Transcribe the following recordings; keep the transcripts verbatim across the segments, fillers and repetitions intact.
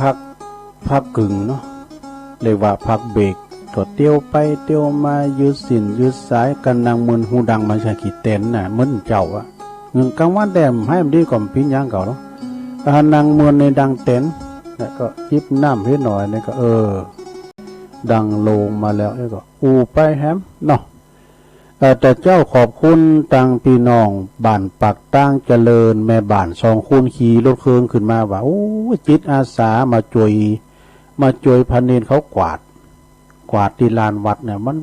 พัก พักกึ่งเนาะ เรียกว่าพักเบรก ก็เตียวไปเตียวมา ยืดเส้นยืดสาย กั๋นนั่งเมิน ฮูดังมาใช้ขี้เต้นน่ะ เมินเจ้าอะ เงินก๋างวันแต๊บ่หื้อมันดี ก็บ่เป๋นหยังเก่าเนาะ ถ้านั่งเมินในดังเต้น แล้วก็จิบน้ำหื้อหน่อยนี่ก็ เออ ดังโลงมาแล้ว แล้วก็อู้ไปแหมเนาะ เอ่อ แต่เจ้าขอบคุณตังปี้น้องบ้านปากตางเจริญ แม่บ้านสองคนขี่รถเครื่องขึ้นมาว่า โอ้ย จิตอาสามาจ้วย มาจ้วยพระเณรเขากวาด กวาดตี้ลานวัดเนี่ย มัน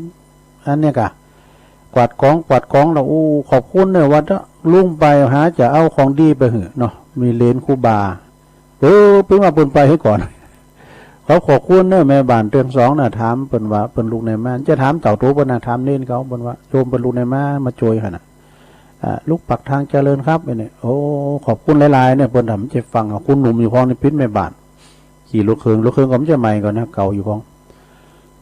อันเนี้ยกะ กวาดกอง กวาดกองแล้ว โอ้ ขอบคุณเนี่ย ว่าจะลุงไปหาจะเอาของดีไปหื้อเนาะ มีเหลนครูบา เออ เปิ้นว่าเปิ้นไปหื้อก่อน ขอขอบคุณเน่อ แม่บ้านเตื้องสองน่ะ ถามเปิ้นว่าเปิ้นลุกไหนมา จะถามเจ้าตั๋วเปิ้นน่ะ ถามเณรเขา เปิ้นว่าโยมเปิ้นลุกไหนมา มาจ้วยหั้นน่ะ อ่า ลุกปากตางเจริญครับ ไอ้เนี่ย โอ้ ขอบคุณหลายๆ เนี่ย เปิ้นถามจะฟังอ่ะ คนหนุ่มอยู่พ้องนี่เป๋นแม่บ้าน ขี่รถเครื่อง รถเครื่องก็บ่ใจ้ใหม่ก่อนนะ เก่าอยู่พ้อง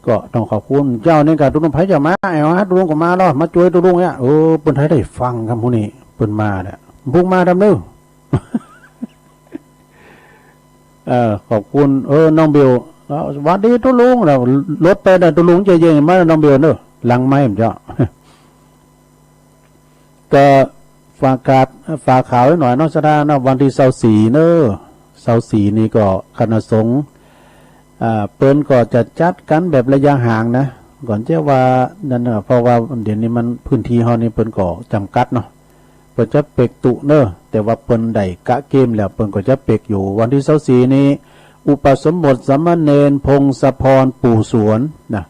ก็ต้องขอบคุณเจ้านี่กะ ตุ๊ลุงไผจะมา ไอ้หาตุ๊ลุงก็มาลอ มาจ้วยตุ๊ลุงเนี่ย เออ เปิ้นไผได้ฟังกำผู้นี้ เปิ้นมาเนี่ย พุงมาดำเด้อ เออ ขอบคุณ เออ น้องเบล เออ หวัดดีตุ๊ลุง แล้วรถไปน่ะ ตุ๊ลุงใจ๋เย็นมา น้องเบลเน่อ หลังไมค์ผมจะ ก็ฝากกาด ฝากข่าวไว้หน่อยเนาะ ศรัทธาเนาะ วันตี้ซาวสี่เน่อ ซาวสี่นี่ก็คณะสงฆ์ อ่า เปิ้นก็จะจัดกั๋นแบบระยะห่างนะ ก่อนจะว่านั่นน่ะ เพราะว่าเดี๋ยวนี้มันพื้นที่เฮานี่เปิ้นก็จ๋ำกัดเนาะ เปิ้นจะเป๊กตุ๊เน่อ แต่ว่าเปิ้นได้กะเกมแล้ว เปิ้นก็จะเป๊กอยู่ วันตี้ซาวสี่นี่ อุปสมบทสามเณร พงศพร ปู่สวน นะ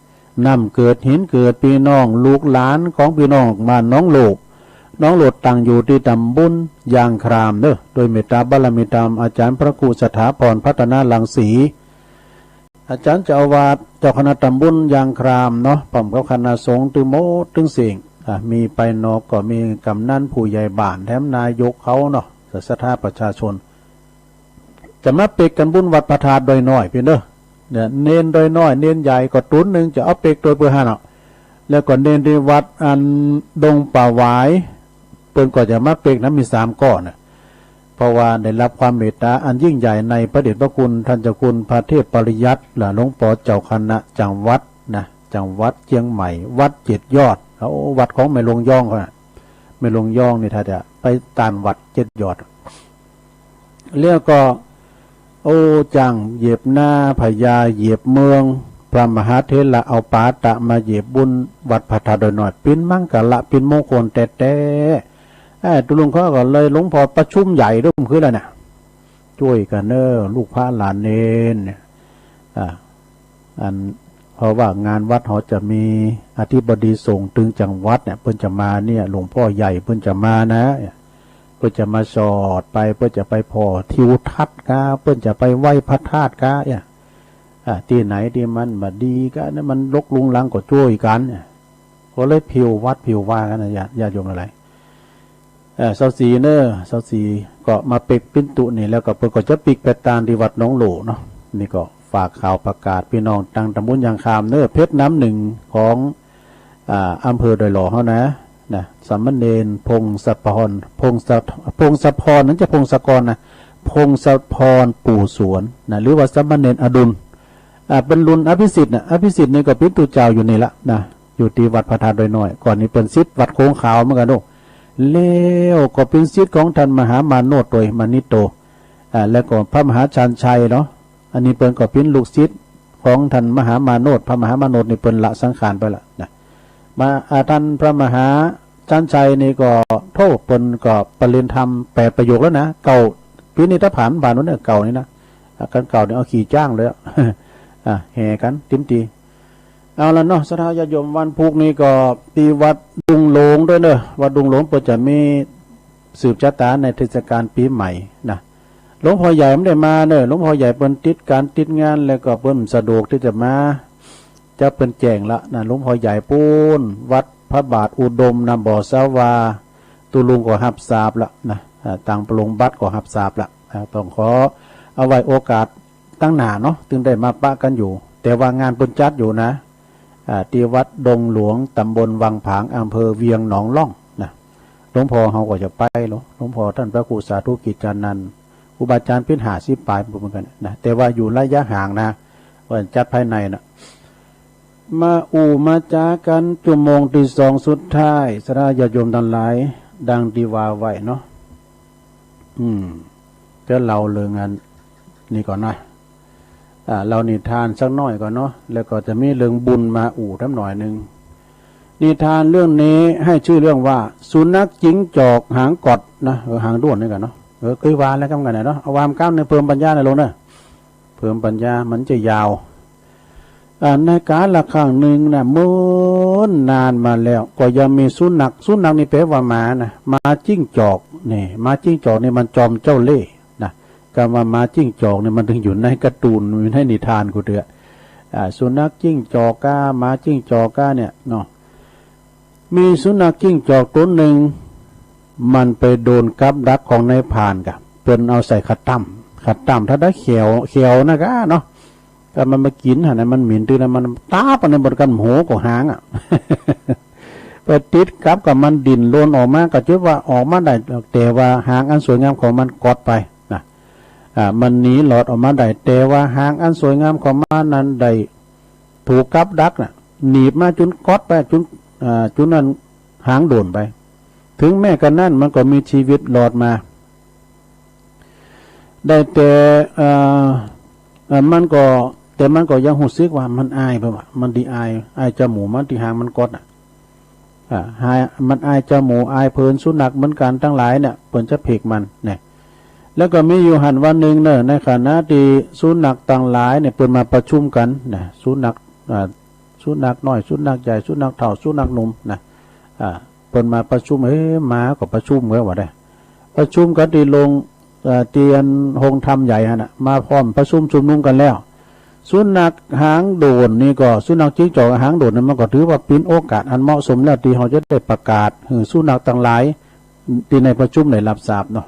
น้ำเกิดหินเกิด ปี้น้องลูกหลานของปี้น้องบ้านหนองโลด หนองโลดตั้งอยู่ตี้ต๋ำบลยางครามเน่อ โดยเมตต๋าบารมีธรรมอาจ๋ารย์พระครูสถาพร พัฒนารังสี อาจ๋ารย์เจ้าอาวาส เจ้าคณะต๋ำบลยางครามเนาะ พร้อมกับคณะสงฆ์ตึงหมดตึงเสี้ยง อ่ะ มีไปนอกก็มีกำนันผู้ใหญ่บ้าน แถมนายกเขาเนาะ ศรัทธาประชาชน จะมาเป๊กกั๋นบุญวัดพระธาตุดอยน้อยปี้เน่อ เนี่ย เณรดอยน้อย เณรใหญ่ก็ตุ๊นนึ่งจะเอาเป๊กโตยเปื้อหั้นเนาะ แล้วก็เณรตี้วัดอันดงป่าหวาย เปิ้นก็จะมาเป๊กนะ มีสามก้อน่ะ เพราะว่าได้รับความเมตต๋าอันยิ่งใหญ่ในพระเดชพระคุณท่านเจ้าคุณพระเทพปริยัติ และหลวงปอเจ้าคณะจังหวัดนะ จังหวัดเจียงใหม่ วัดเจ็ดยอด เอาวัดของแม่หลวงย้องเขาน่ะ แม่หลวงย้องนี่ถ้าจะไปตานวัดเจ็ดยอด แล้วก็ โอ้ จ้างเหยียบนา พญาเหยียบเมือง พระมหาเถระเอาปาตะมาเหยียบบุญวัดพระธาตุดอยน้อย เป๋นมังคละ เป๋นมงคลแต๊ๆ เอ้ย ตุ๊ลุงเขาก็เลย หลวงพ่อประชุมใหญ่ด้วย เมื่อคืนแล้วน่ะ จ้วยกั๋นเน่อ ลูกพระหลานเณรเนี่ย อ่า อัน เพราะว่างานวัดเฮาจะมีอธิบดีสงฆ์ตึงจังหวัดเนี่ย เปิ้นจะมาเนี่ย หลวงพ่อใหญ่เปิ้นจะมานะ เปิ้นจะมาสอดไป เปิ้นจะไปผ่อทิวทัศน์กา เปิ้นจะไปไหว้พระธาตุกาเนี่ย อ่า ตี้ไหนตี้มันบ่ดีกา นั้นมันรกรุงรังก็จ้วยกั๋นเนี่ย ก็เลยผิววัดผิววากั๋นนะ ญาติ ญาติโยมหลายๆ เอ่อ ซาวสี่เน่อ ซาวสี่ก็มาเป๊กปิ้นตุ๊นี่ แล้วก็เปิ้นก็จะปิ๊กไปตานตี้วัดหนองโลดเนาะ นี่ก็ฝากข่าวประกาศปี้น้องตังต๋ำบลยางครามเน่อ เพชรน้ำหนึ่งของ อ่า อำเภอดอยหล่อเฮานะ นะ สามเณร พงศพร พงศ พงศพร นั้นจะพงศกรนะ พงศพร ปู่สวนนะ หรือว่าสามเณรอดุล อ่า เป๋นรุ่นอภิสิทธิ์น่ะ อภิสิทธิ์นี่ก็เป๋นตุ๊เจ้าอยู่นี่ละนะ อยู่ตี้วัดพระธาตุดอยน้อย ก่อนนี้เป๋นศิษย์วัดโค้งขาวเหมือนกั๋นเนาะ แล้วก็เป๋นศิษย์ของท่านมหามาโนดโตย มานิโต อ่า แล้วก็พระมหาชาญชัยเนาะ อันนี้เปิ้นก็เป๋นลูกศิษย์ของท่านมหามาโนด พระมหามาโนดนี่เปิ้นละสังขารไปละนะ มา อ่า ท่านพระมหาชาญชัยนี่ก็ โธ่ เปิ้นก็ปริญญาธรรมแปดประโยคแล้วนะ เก่า ปี๋นี้ถ้าผ่าน ผ่านวันนี้เก่านี่นะ อ่ะ คันเก่านี่เอาขี่จ๊างเลยอะ อ่ะ แห่กั๋นเต็มตี้ เอาละเนาะ ศรัทธาญาติโยม วันพูกนี้ก็ตี้วัดดุงหลวงด้วยเน่อ วัดดุงหลวงเปิ้นจะมีสืบจะต๋าในเทศกาลปี๋ใหม่นะ หลวงพ่อใหญ่บ่ได้มาเน่อ หลวงพ่อใหญ่เปิ้นติดก๋านติดงาน แล้วก็เปิ้นบ่สะดวกตี้จะมา จะเปิ้นแจ้งละนะ หลวงพ่อใหญ่ปู๊น วัดพระบาทอุดมนะ บ่อสาวา ตุ๊ลุงก็ฮับสาบละนะ อ่า ตางปะลงบัตรก็ฮับสาบละ อ่า ต้องขอเอาไว้โอกาสตังหน้าเนาะ ตึงได้มาปะกั๋นอยู่ แต่ว่างานเปิ้นจัดอยู่นะ อ่า ตี้วัดดงหลวง ต๋ำบลวังผาง อำเภอเวียงหนองล่องนะ หลวงพ่อเฮาก็จะไปเนาะ หลวงพ่อต้านพระครูสาธุกิจจานันท์ ครูบาอาจ๋ารย์เป๋นห้าสิบป๋ายปุ้นเหมือนกั๋นนะ แต่ว่าอยู่ระยะห่างนะ ว่าจัดภายในนะ มาอู้มาจ๋ากั๋นจั่วโมงตี้สองสุดท้าย ศรัทธาญาติโยมตังหลาย ดังตี้ว่าไว้เนาะ อืม จะเล่าเรื่องอันนี้ก่อนนะ อ่า เล่านิทานสักหน้อยก่อนเนาะ แล้วก็จะมีเรื่องบุญมาอู้ตำหน่อยนึ่ง นิทานเรื่องนี้หื้อจื้อเรื่องว่า สุนัขจิ้งจอกหางก๊อดนะ เออ หางด้วนนี่กั๋นเนาะ เออ เกยว่าแล้วกั๋นนะเนาะ เอาวามก้าวในเพิ่มปัญญาในโลกนะ เพิ่มปัญญามันจะยาว อ่า ในกาละครั้งนึ่งนะ เมื่อนานมาแล้ว ก็ยังมีสุนัข สุนัขนี่แป๋ว่าหมานะ หมาจิ้งจอก นี่ หมาจิ้งจอกนี่มันจอมเจ้าเล่ห์นะ กำว่าหมาจิ้งจอกนี่มันเถิงอยู่ในการ์ตูน อยู่ในนิทานกูเตื้อ อ่า สุนัขจิ้งจอกก้า หมาจิ้งจอกก้าเนี่ยเนาะ มีสุนัขจิ้งจอกตั๋วนึ่ง มันไปโดนกับดักของนายพรานก่ะ เปิ้นเอาใส่ขะต้ำ ขะต้ำถ้าได้แขว แขวนะก้าเนาะ ถ้ามันมากิ๋นหั้นนะ มันเหม็นตื้อนะ มันตาบอันนั้นบนกันโหกว่าหางอะ ไปติดกับกับมัน ดิ้นรนออกมา ก็จักว่าออกมาได้ แต่ว่าหางอันสวยงามของมันก๊อดไปนะ อ่า มันหนีรอดออกมาได้ แต่ว่าหางอันสวยงามของมันนั้นได้ถูกกับดักน่ะ หนีบมาจุนก๊อดไป จุน อ่า จุนนั้นหางด้วนไป เถิงแม้กระนั้นมันก็มีจีวิตรอดมา ได้แต่ เอ่อ เอ่อ มันก็ แต่มันก็ยังฮู้สึกว่ามันอาย เปิ้นว่ามันดีอาย อายจาหมู่มันตี้หางมันก๊อดน่ะ อ่า อาย มันอายจาหมู่ อายเผินสุนัขเหมือนกั๋นตังหลายเนี่ย เปิ้นจะเผ็กมันเนี่ย แล้วก็มีอยู่หั้นวันนึ่งเน่อ ในขณะตี้สุนัขตังหลายเนี่ย เปิ้นมาประชุมกั๋นนะ สุนัข อ่า สุนัขน้อย สุนัขใหญ่ สุนัขเฒ่า สุนัขหนุ่มนะ อ่า เปิ้นมาประชุม เอ๊ะ หมาก็ประชุมกั๋นว่าได้ ประชุมกั๋นตี้โฮง เอ่อ ตี้อันโฮงธรรมใหญ่หั้นน่ะ มาพร้อมประชุมชุมนุมกั๋นแล้ว สุนัขหางด้วนนี่ก็ สุนัขจิ้งจอกหางด้วนนี่ มันก็ถือว่าเป๋นโอกาสอันเหมาะสมแล้ว ตี้เฮาจะได้ประกาศหื้อสุนัขตังหลายตี้ในประชุมได้ฮับทราบเนาะ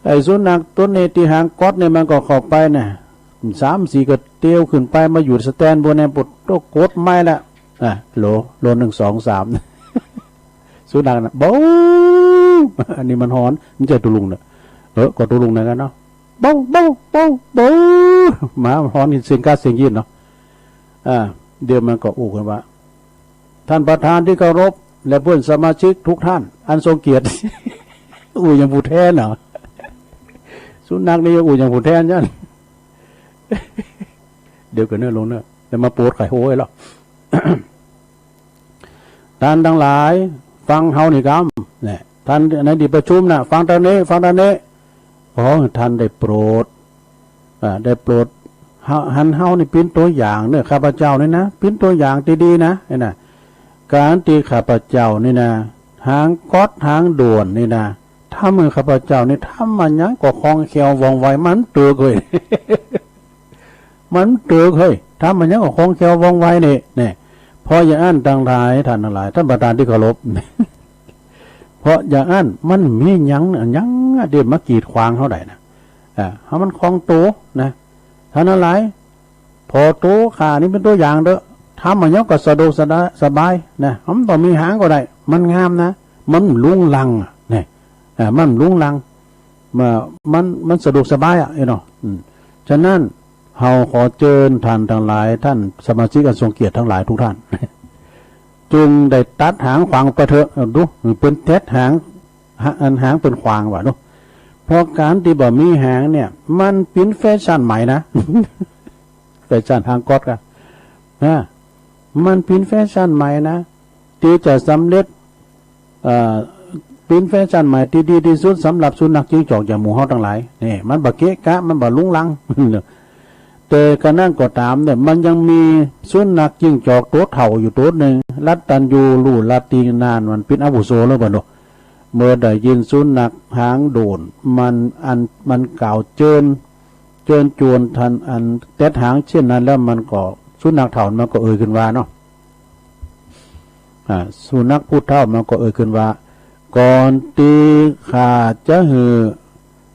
ไอ้สุนัขตั๋วนี้ตี้หางก๊อดนี่มันก็เข้าไปน่ะ สามสี่กระเตียวขึ้นไป มาอยู่สแตนบนเนี่ย ปุ๊ดโต้ก๊ดไม้ละ อ่ะ โหล โหล นึ่ง สอง สาม สุนัขน่ะ เบ้า อันนี้มันฮ้อน มันจะตุ๊ลุงเนี่ย เออ ก็ตุ๊ลุงเหมือนกั๋นเนาะ เบ้า เบ้า เบ้า เบ้า หมาฮ้อนเสียงก๊าดเสียงยีนเนาะ อ่า เดี๋ยวมันก็อู้กั๋นว่า ท่านประธานตี้เคารพ และเพื่อนสมาชิกทุกท่านอันทรงเกียรติ อู้อย่างผู้แทนเหรอ สุนัขนี่ยังอู้อย่างผู้แทนจ้ะ เดี๋ยวก่อนเน่อลุงเน่อ แล้วมาโปดไข่โฮ้ยหรอ ท่านตังหลาย ฟังเฮานี่กำ เนี่ย ท่านในตี้ประชุมน่ะ ฟังตานี้ ฟังตานี้ ขอหื้อท่านได้โปรด อ่า ได้โปรด หา หันเฮานี่เป๋นตั๋วอย่างเน่อ ข้าพเจ้านี่นะ เป๋นตั๋วอย่างตี้ดีนะ ไอ้น่ะ ก๋านตี้ข้าพเจ้านี่นะ หางก๊อดหางด้วนนี่นะ ทำหื้อข้าพเจ้านี่ ทำมาหยังก็คล่องแคล่วว่องไว มันเติกเฮ้ย มันเติกเฮ้ย ทำมาหยังก็คล่องแคล่วว่องไวนี่ เนี่ย เพราะอย่างอั้นตังหลาย ท่านตังหลาย ท่านประธานตี้เคารพ เพราะอย่างอั้นมันมีหยัง หยังตี้มากีดขวางเฮาได้นะ อ่า หื้อมันคล่องตั๋วนะ ท่านตังหลาย ผ่อตั๋วข้านี่เป๋นตั๋วอย่างเต๊อะ ทำมาหยังก็สะดวกสะดา สบายนะ มันบ่ต้องมีหางก็ได้ มันงามนะ มันบ่ลุงลังอะ เนี่ย อ่า มันบ่ลุงลัง มา มัน มันสะดวกสบายอะ ไอ้เนาะ อืม ฉะนั้น เฮาขอเจิญท่านตังหลาย ท่านสมาชิกอันทรงเกียรติตังหลายทุกท่าน จงได้ตัดหางขวางไปเต๊อะ เอาดู เปิ้นเต็ดหาง หา อันหางเปิ้นขวางว่าดู เพราะก๋านตี้บ่มีหางเนี่ย มันเป๋นแฟชั่นใหม่นะ แฟชั่นหางก๊อดก่ะ นะ มันเป๋นแฟชั่นใหม่นะ ตี้จะสำเร็จ เอ่อ เป๋นแฟชั่นใหม่ตี้ดีตี้สุดสำหรับสุนัขจิ้งจอกอย่างหมู่เฮาตังหลาย นี่ มันบ่เกะกะ มันบ่ลุงลัง แต่กระนั้นก็ต๋ามเนี่ย มันยังมีสุนัขจิ้งจอกตั๋วเฒ่าอยู่ตั๋วนึ่ง รัตตัญญูรู้ราตรีนาน มันเป๋นอาวุโสแล้วบ่เนาะ เมื่อได้ยินสุนัขหางด้วน มันอัน มันกล่าวเจิญ เจิญจวนท่านอันเต็ดหางเช่นนั้นแล้ว มันก็ สุนัขเฒ่ามันก็เอ่ยขึ้นว่าเนาะ อ่า สุนัขผู้เฒ่ามันก็เอ่ยขึ้นว่า ก่อนตี้ข้าจะหื้อ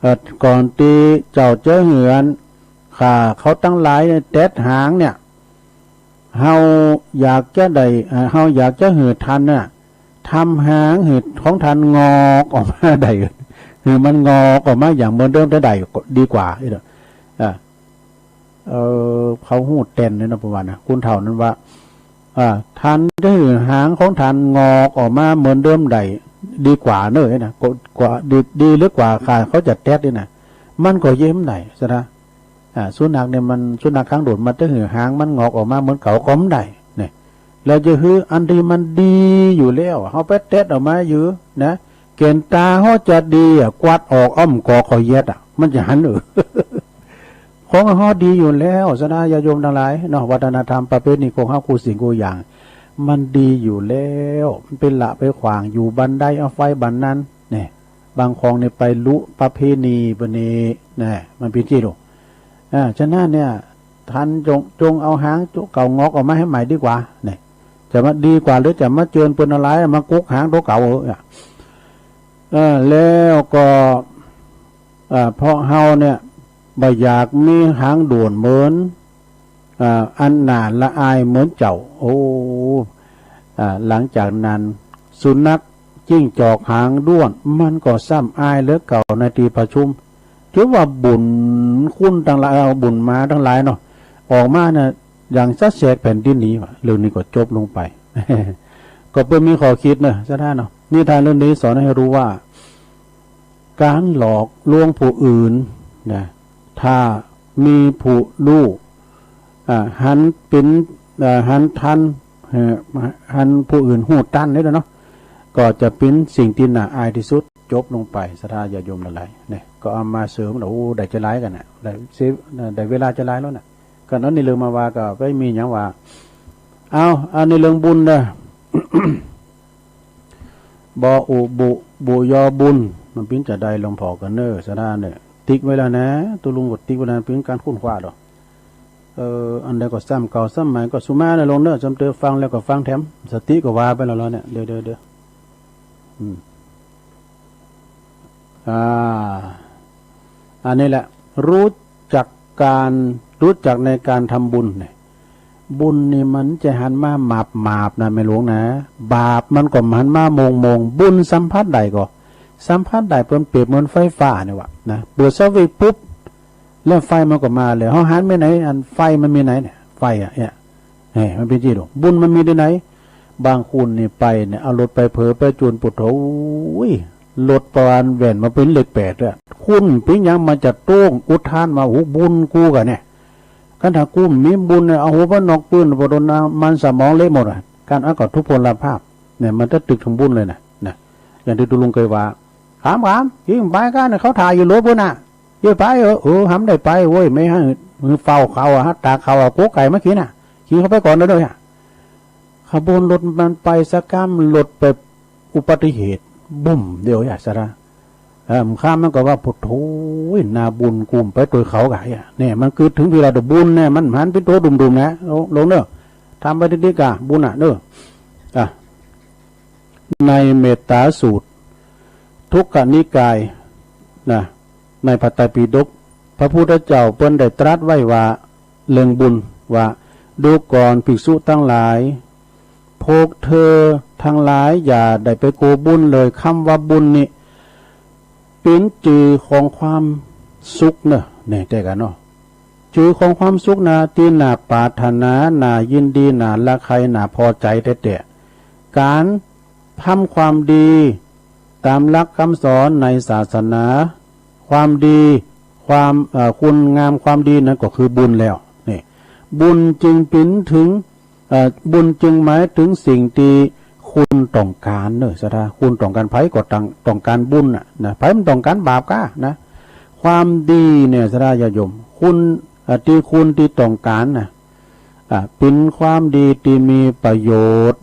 เอ่อ ก่อนตี้เจ้าจะหื้ออันข้าเขาตังหลายเนี่ยเต็ดหางเนี่ย เฮาอยากจะได้ เอ่อ เฮาอยากจะหื้อท่านน่ะ ทำหางหื้อของท่านงอกออกมาได้ หื้อมันงอกออกมาอย่างเหมือนเดิมได้ ดีกว่า เออ เออ เขาฮู้แต้นเลยนะ ประมาณนะ คนเฒ่านั้นว่า อ่า ตันจะหื้อหางของตันงอกออกมาเหมือนเดิมได้ ดีกว่าเน่อนะ ก็ กว่า ดี ดีหรือกว่าข้าเขาจะแต๊ดนี่นะ มันก็เยียะบ่ได้ซะนะ อ่า สุนัขเนี่ยมัน สุนัขคางโดษ มันจะหื้อหางมันงอกออกมาเหมือนเก่าก็บ่ได้เนี่ย แล้วจะหื้ออันตี้มันดีอยู่แล้ว เฮาไปแต๊ดออกมาอยู่นะ แก่นต๋าเฮาจะดีอะ กวาดออกอ้อมกอขอเยียะอะ มันจะหันเออ ของเฮาดีอยู่แล้ว ซะนะ ญาติโยมตังหลายเนาะ วัฒนธรรมประเพณีของเฮากู้สิ่งกู้อย่าง มันดีอยู่แล้ว มันไปละไปขวางอยู่บ่อนใด เอาไฟบ่อนนั้นเนี่ย บางคองเนี่ยไปลุประเพณีบ่านี้นะ มันเป๋นจี้ลูก อ่า ฉะนั้นเนี่ย ตันจง จงเอาหางตั๋วเก่างอกออกมาหื้อใหม่ดีกว่าเนี่ย จะมาดีกว่าหรือจะมาเจิญเปิ้นเอาหลาย มากุกหางตั๋วเก่าเออ เออ แล้วก็ อ่า เพราะเฮาเนี่ย บ่อยากมีหางด้วนเหมือน อ่า อันหน้าละอายเหมือนเจ้า โอ้ อ่า หลังจากนั้น สุนัขจิ้งจอกหางด้วน มันก็ซ้ำอายเหลือเก่าในตี้ประชุม ถือว่าบุญคุณตังหลาย เอาบุญมาตังหลายเนาะ ออกมาเนี่ย อย่างสะแสกแผ่นดินหนีว่ะ เรื่องนี้ก็จบลงไป ก็เปิ้นมีข้อคิดเนอะ ซะนะเนาะ นิทานเรื่องนี้สอนหื้อฮู้ว่า ก๋านหลอกลวงผู้อื่นนะ ถ้ามีผู้ฮู้ อ่า หันเป๋น อ่า หันตัน เอ่อ หันผู้อื่นฮู้ตันนี่แหละเนาะ ก็จะเป๋นสิ่งตี้น่าอายตี้สุด จบลงไป ศรัทธาญาติโยมหลายๆ เนี่ย ก็เอามาเสริมแล้ว โอ้ ได้จะหลายกั๋นน่ะ ได้เสีย ได้เวลาจะหลายแล้วน่ะ ก็นั้นในเรื่องมาว่าก็ไปมีหยังว่า เอา อันนี้เรื่องบุญเด้อ บออุบุ บุยอบุญ มันเป๋นจาใดหลวงพ่อก็เน่อ ศรัทธาเน่อ ติ๊กไว้แล้วนะ ตุ๊ลุงก็ติ๊กไว้แล้ว เป๋นก๋านค้นคว้าดอก เออ อันใดก็ซ้ำเก่าซ้ำใหม่ก็สุมานะหลวงเน่อ จำเตอฟังแล้วก็ฟังแถม สติก็ว่าไปแล้วเนี่ย เดี๋ยว เดี๋ยว เดี๋ยว อืม อ่า อันนี้แหละ ฮู้จักก๋าน ฮู้จักในก๋านทำบุญเนี่ย บุญนี่มันจะหันมาหมาบๆ นะแม่หลวงนะ บาปมันก็หันมาโมงๆ บุญสัมผัสได้ก็ สัมผัสได้ เปิ้นเปรียบเหมือนไฟฟ้านี่หว่านะ เปิดสวิตช์ปุ๊บ แล้วไฟมันก็มาเลย เฮาหันไปไหน อันไฟมันมีไหนเนี่ย ไฟอะเนี่ย เฮ้ย มันเป๋นจี้ลูก บุญมันมีตี้ไหน บางคนนี่ไปเนี่ย เอารถไปเผลอไปจวน โผโธ่ โอ้ย รถประวาณแหว่นมาเป๋นเลขแปดเลย คนเป๋นหยังมาจะโต้งอุทานมา โอ้ บุญกูกะเนี่ย คันถ้ากูบ่มีบุญเนี่ย เอาหัวไปนอกปื้น บ่โดนน้ำมันสมองเละหมดอะ ก๋านอันก็ทุพพลภาพ เนี่ย มันจะตึกถึงบุญเลยนะ นะ อย่างตี้ตุ๊ลุงเกยว่า ขาม ขาม ยิ่งไปกั๋น เขาถ่าอยู่หลัวปู๊นน่ะ ยิ่งไป เออ เออ หำได้ไปเว้ย ไม่หื้อ หื้อเฝ้าเขาอะ ตากเขาอะ กั๋วไก่มากิ๋นน่ะ กิ๋นเข้าไปก่อนเน่อเด้อ ขบวนรถมันไปสักก้ำ รถไปอุบัติเหตุ บุ้มเดียวอะ ศรัทธา เออ ข้ามมันก็ว่า โผโธ่ นาบุญกูบ่ไปตวยเขากะ เนี่ย มันกึ๊ดเถิงเวลาเดียว บุญเนี่ย มันหันเป๋นตั๋วดุ่มๆ นะ หลวงเน่อ ทำไปติ๊กๆ กะ บุญน่ะเน่อ อ่ะ ในเมตตาสูตร ทุกขนิกาย นะ ในพระไตรปิฎก พระพุทธเจ้าเปิ้นได้ตรัสไว้ว่า เรื่องบุญ ว่า ดูก่อนภิกษุทั้งหลาย พวกเธอทั้งหลายอย่าได้ไปกั๋วบุญเลย กำว่าบุญนี่ เป๋นจื่อของความสุขเน่อ เนี่ย แต๊กั๋นเนาะ จื่อของความสุขนะ ตี้น่าปรารถนา น่ายินดี น่าระใคร่ น่าพอใจ๋แต๊ๆ ก๋านทำความดีต๋ามหลักกำสอนในศาสนา ความดี ความ เอ่อ คุณงามความดีนั้นก็คือบุญแล้ว นี่ บุญจึงเป๋นเถิง เอ่อ บุญจึงหมายเถิงสิ่งตี้คุณต้องก๋านเน่อ ศรัทธา คุณต้องก๋าน ใผก็ต้อง ต้องก๋านบุญน่ะ นะ ใผบ่ต้องก๋านบาปก้า นะ ความดีเนี่ย ศรัทธาญาติโยม คุณ เอ่อ ตี้คุณตี้ต้องก๋านน่ะ อ่า เป๋นความดีตี้มีประโยชน์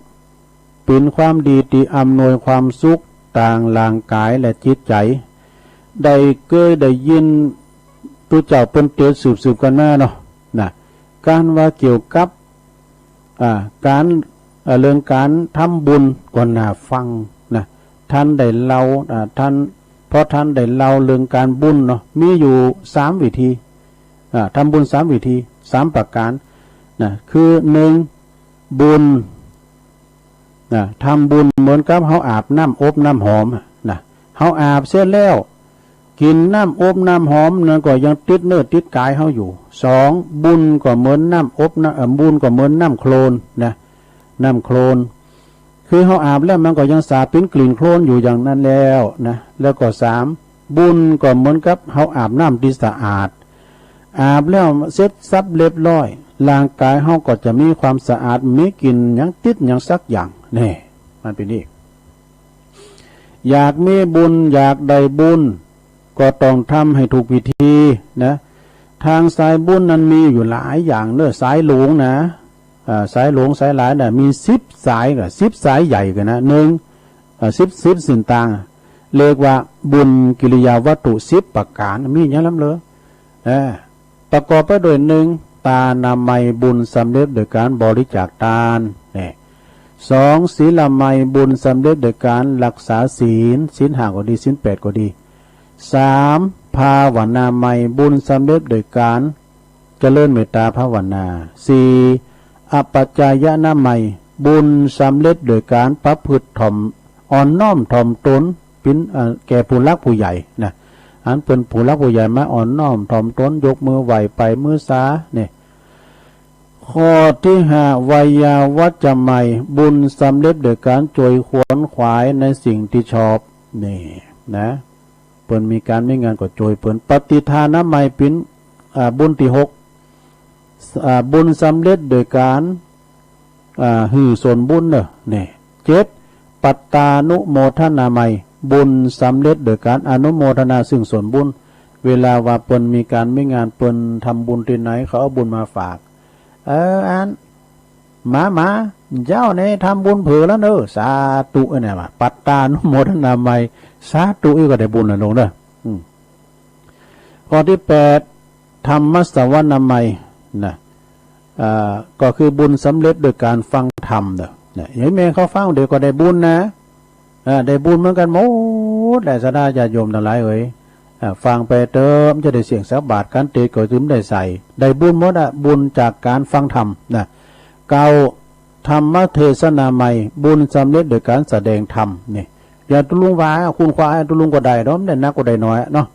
เป๋นความดีตี้อำนวยความสุขตางร่างก๋ายและจิตใจ๋ ได้เกยได้ยินตุ๊เจ้าเปิ้นเต๋นสืบๆ กั๋นมาเนาะ นะ ก๋านว่าเกี่ยวกับ อ่า ก๋าน อ่า เรื่องก๋านทำบุญก็น่าฟังนะ ตันได้เล่า อ่า ตัน เพราะตันได้เล่าเรื่องก๋านบุญเนาะ มีอยู่สามวิธี อ่า ทำบุญสามวิธี สามประก๋าน นะ คือ หนึ่ง บุญ นะ ทำบุญเหมือนกับเฮาอาบน้ำอบน้ำหอมอะ นะ เฮาอาบเสร็จแล้ว กิ๋นน้ำอบน้ำหอมนั้นก็ยังติดเนื้อติดก๋ายเฮาอยู่ สอง บุญก็เหมือนน้ำอบน้ำ เอ่อ บุญก็เหมือนน้ำโคลนนะ น้ำโคลน คือเฮาอาบแล้วมันก็ยังสาบเป๋นกลิ่นโคลนอยู่อย่างนั้นแล้วนะ แล้วก็ สาม บุญก็เหมือนกับเฮาอาบน้ำตี้สะอาด อาบแล้วเสร็จสับเรียบร้อย ร่างก๋ายเฮาก็จะมีความสะอาด บ่มีกลิ่นหยังติดหยังสักอย่าง แน่ มันเป๋นอี้ อยากมีบุญ อยากได้บุญ ก็ต้องทำหื้อถูกวิธีนะ ตางสายบุญนั้นมีอยู่หลายอย่างเน่อ สายหลวงนะ อ่า สายหลวงสายหลายน่ะ มีสิบสายก่อ สิบสายใหญ่ก่อนะ นึ่ง อ่า สิบ สิบเส้นตาง เรียกว่าบุญกิริยาวัตถุสิบประก๋าน มีอย่างนั้นเลย อ่า ประกอบไปด้วย นึ่ง ตานามัย บุญสำเร็จโดยก๋านบริจาคตาน แน่ สอง ศีลามัย บุญสำเร็จโดยก๋านรักษาศีล ศีลห้าก็ดี ศีลแปดก็ดี สาม ภาวนามัย บุญสำเร็จโดยก๋านเจริญเมตตาภาวนา สี่ อัปปจายนามัย บุญสำเร็จโดยก๋านประพฤติถ่อม อ่อนน้อมถ่อมตน เป๋น เอ่อ แก่ผู้หลักผู้ใหญ่นะ อันเป๋นผู้หลักผู้ใหญ่มาอ่อนน้อมถ่อมตน ยกมือไหว้ไปมือสา เนี่ย ข้อตี้ห้า ไวยาวัจจะมัย บุญสำเร็จโดยก๋านโจยขวนขวายในสิ่งตี้ชอบ นี่นะ เปิ้นมีก๋านมีงานก็โจยเปิ้น ปฏิทานามัย เป๋น อ่า บุญตี้หก อ่า บุญสำเร็จโดยก๋าน อ่า หื้อส่วนบุญเน่อ นี่ เจ็ด ปัตตานุโมทนามัย บุญสำเร็จโดยก๋านอนุโมทนาซึ่งส่วนบุญ เวลาว่าเปิ้นมีก๋านมีงาน เปิ้นทำบุญตี้ไหน เขาเอาบุญมาฝาก เออ อัน มา มา เจ้าเนี่ยทำบุญเผื่อแล้วเน่อ สาธุ อันนี้ว่า ปัตตานุโมทนามัย สาธุ อี้ก็ได้บุญละโยมเน่อ อืม ข้อตี้แปด ธรรมสวนามัย นะ อ่า ก็คือบุญสำเร็จโดยก๋านฟังธรรมเน่อ นะ อย่างแม่เขาฟังเดี๋ยวก็ได้บุญนะ อ่า ได้บุญเหมือนกั๋นหมดแหละ ศรัทธาญาติโยมตังหลายเอ๋ย อ่า ฟังไปเต๊อะ มันจะได้เสี้ยงสักบาท ขันเตศก็จะได้ใส่ ได้บุญหมดอะ บุญจากก๋านฟังธรรมนะ เก้า ธรรมเทศนามัย บุญสำเร็จโดยก๋านแสดงธรรม นี่ อย่างตุ๊ลุงว่า คุณครู ตุ๊ลุงก็ได้เนาะ บ่ได้นักก็ได้น้อยเนาะ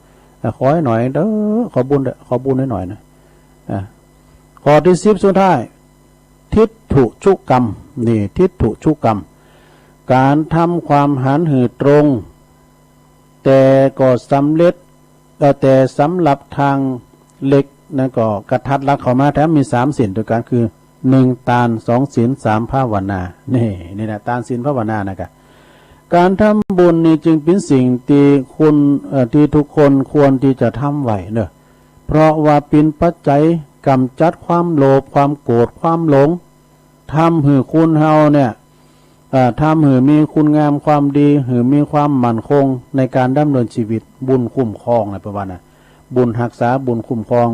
อ่า ขอหื้อหน่อยเต๊อะ ขอบุญเต๊อะ ขอบุญหื้อหน่อยนะ อ่า ข้อตี้สิบสุดท้าย ทิฏฐุชุกรรม นี่ ทิฏฐุชุกรรม ก๋านทำความหันหื้อตรง แต่ก็สำเร็จ เอ่อ แต่สำหรับตางเล็กนั้นก็กระทัดรัดเข้ามา แต่มีสามสิ่งโดยกั๋น คือ นึ่ง ตาน สอง ศีล สาม ภาวนา นี่ นี่นะ ตาน ศีล ภาวนานะกะ ก๋านทำบุญนี่จึงเป๋นสิ่งตี้คน เอ่อ ตี้ทุกคนควรตี้จะทำไว้เน่อ เพราะว่าเป๋นปัจจัยก๋ำจัดความโลภ ความโกรธ ความหลง ทำหื้อคนเฮาเนี่ย เอ่อ ทำหื้อมีคุณงามความดี หื้อมีความมั่นคงในก๋านดำเนินชีวิต บุญคุ้มครองนะ เปิ้นว่านะ บุญฮักษา บุญคุ้มครอง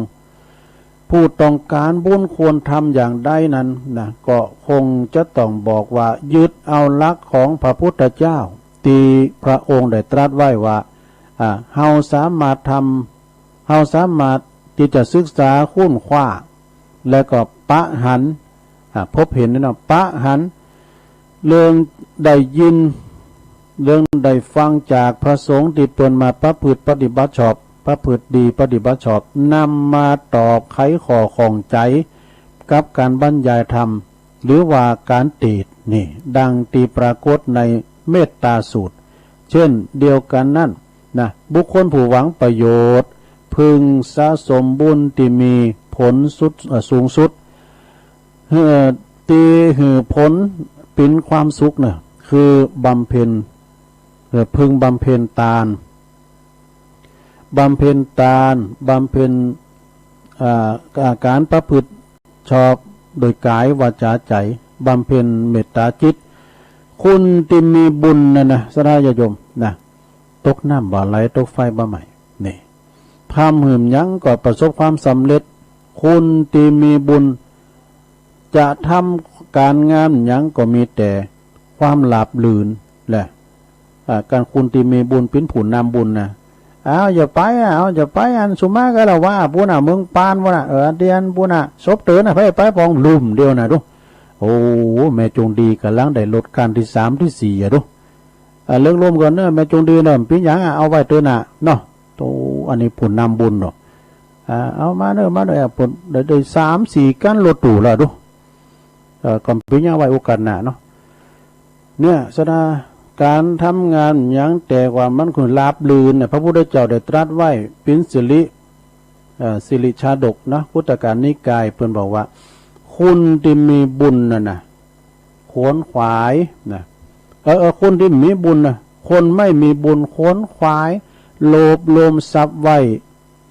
ผู้ต้องก๋านบุญควรทำอย่างใดนั้นนะ ก็คงจะต้องบอกว่ายึดเอาหลักของพระพุทธเจ้า ตี้พระองค์ได้ตรัสไว้ว่า อ่า เฮาสามารถทำ เฮาสามารถตี้จะศึกษาค้นคว้า แล้วก็ปะหัน อ่า พบเห็นเนาะ ปะหัน เรื่องได้ยิน เรื่องได้ฟังจากพระสงฆ์ตี้เปิ้นมาประพฤติปฏิบัติชอบ ประพฤติดีปฏิบัติชอบ นำมาตอบไขข้อข้องใจ๋กับก๋านบรรยายธรรม หรือว่าก๋านเตศน์ นี่ ดังตี้ปรากฏในเมตตาสูตร เช่นเดียวกั๋นนั้นนะ บุคคลผู้หวังประโยชน์ พึงสะสมบุญตี้มีผลสุด เอ่อ สูงสุด เอ่อ ตี้หื้อผลเป๋นความสุขเน่อ คือบำเพ็ญ เอ่อ พึงบำเพ็ญตาน บำเพ็ญตาน บำเพ็ญ อ่า อ่า ก๋านประพฤติชอบโดยก๋าย วาจา ใจ๋ บำเพ็ญเมตตาจิต คนตี้มีบุญนั่นนะ ศรัทธาญาติโยมนะ ตกน้ำบ่ไหล ตกไฟบ่ไหม้ นี่ ทำหื้อหยังก็ประสบความสำเร็จ คนตี้มีบุญ จะทำก๋านงานหยังก็มีแต่ความราบรื่นแหละ อ่า ก๋านคนตี้มีบุญเป๋นผู้นำบุญนะ อ้าว อย่าไปอะ อ้าว อย่าไป อันสุมาก็ละว่า ปู๊นน่ะ เมืองปานปู๊นน่ะ เออ อันตี้อันปู๊นน่ะ ศพเต๋อน่ะ ไป ไปป๋องลุ่มเดียวน่ะดู โอ้ แม่จงดีก่ำลังได้รถคันตี้สามตี้สี่อะดู อ่า เลิกลมก่อนเน่อ แม่จงดีเน่อ เป๋นหยังอะ เอาไว้เตอหน้าเนาะ อันนี้ผู้นำบุญเนาะ อ่า เอามาเน่อ มาเน่อ อ่ะ เปิ้นได้ ได้สามสี่คันรถตู้แล้วดู เอ่อ ก็เป๋นหยังไว้โอกาสหน้าเนาะ เนี่ย ศรัทธา ก๋านทำงานหยังแต่ว่ามันคือราบรื่นเนี่ย พระพุทธเจ้าได้ตรัสไว้ เป๋นสิริ เอ่อ สิริชาดกนะ คุตตกนิกาย เปิ้นบอกว่า คนตี้มีบุญน่ะนะ ขวนขวายนะ เออ เออ คนตี้มีบุญนะ คนไม่มีบุญขวนขวาย โลภโลมทรัพย์ไว้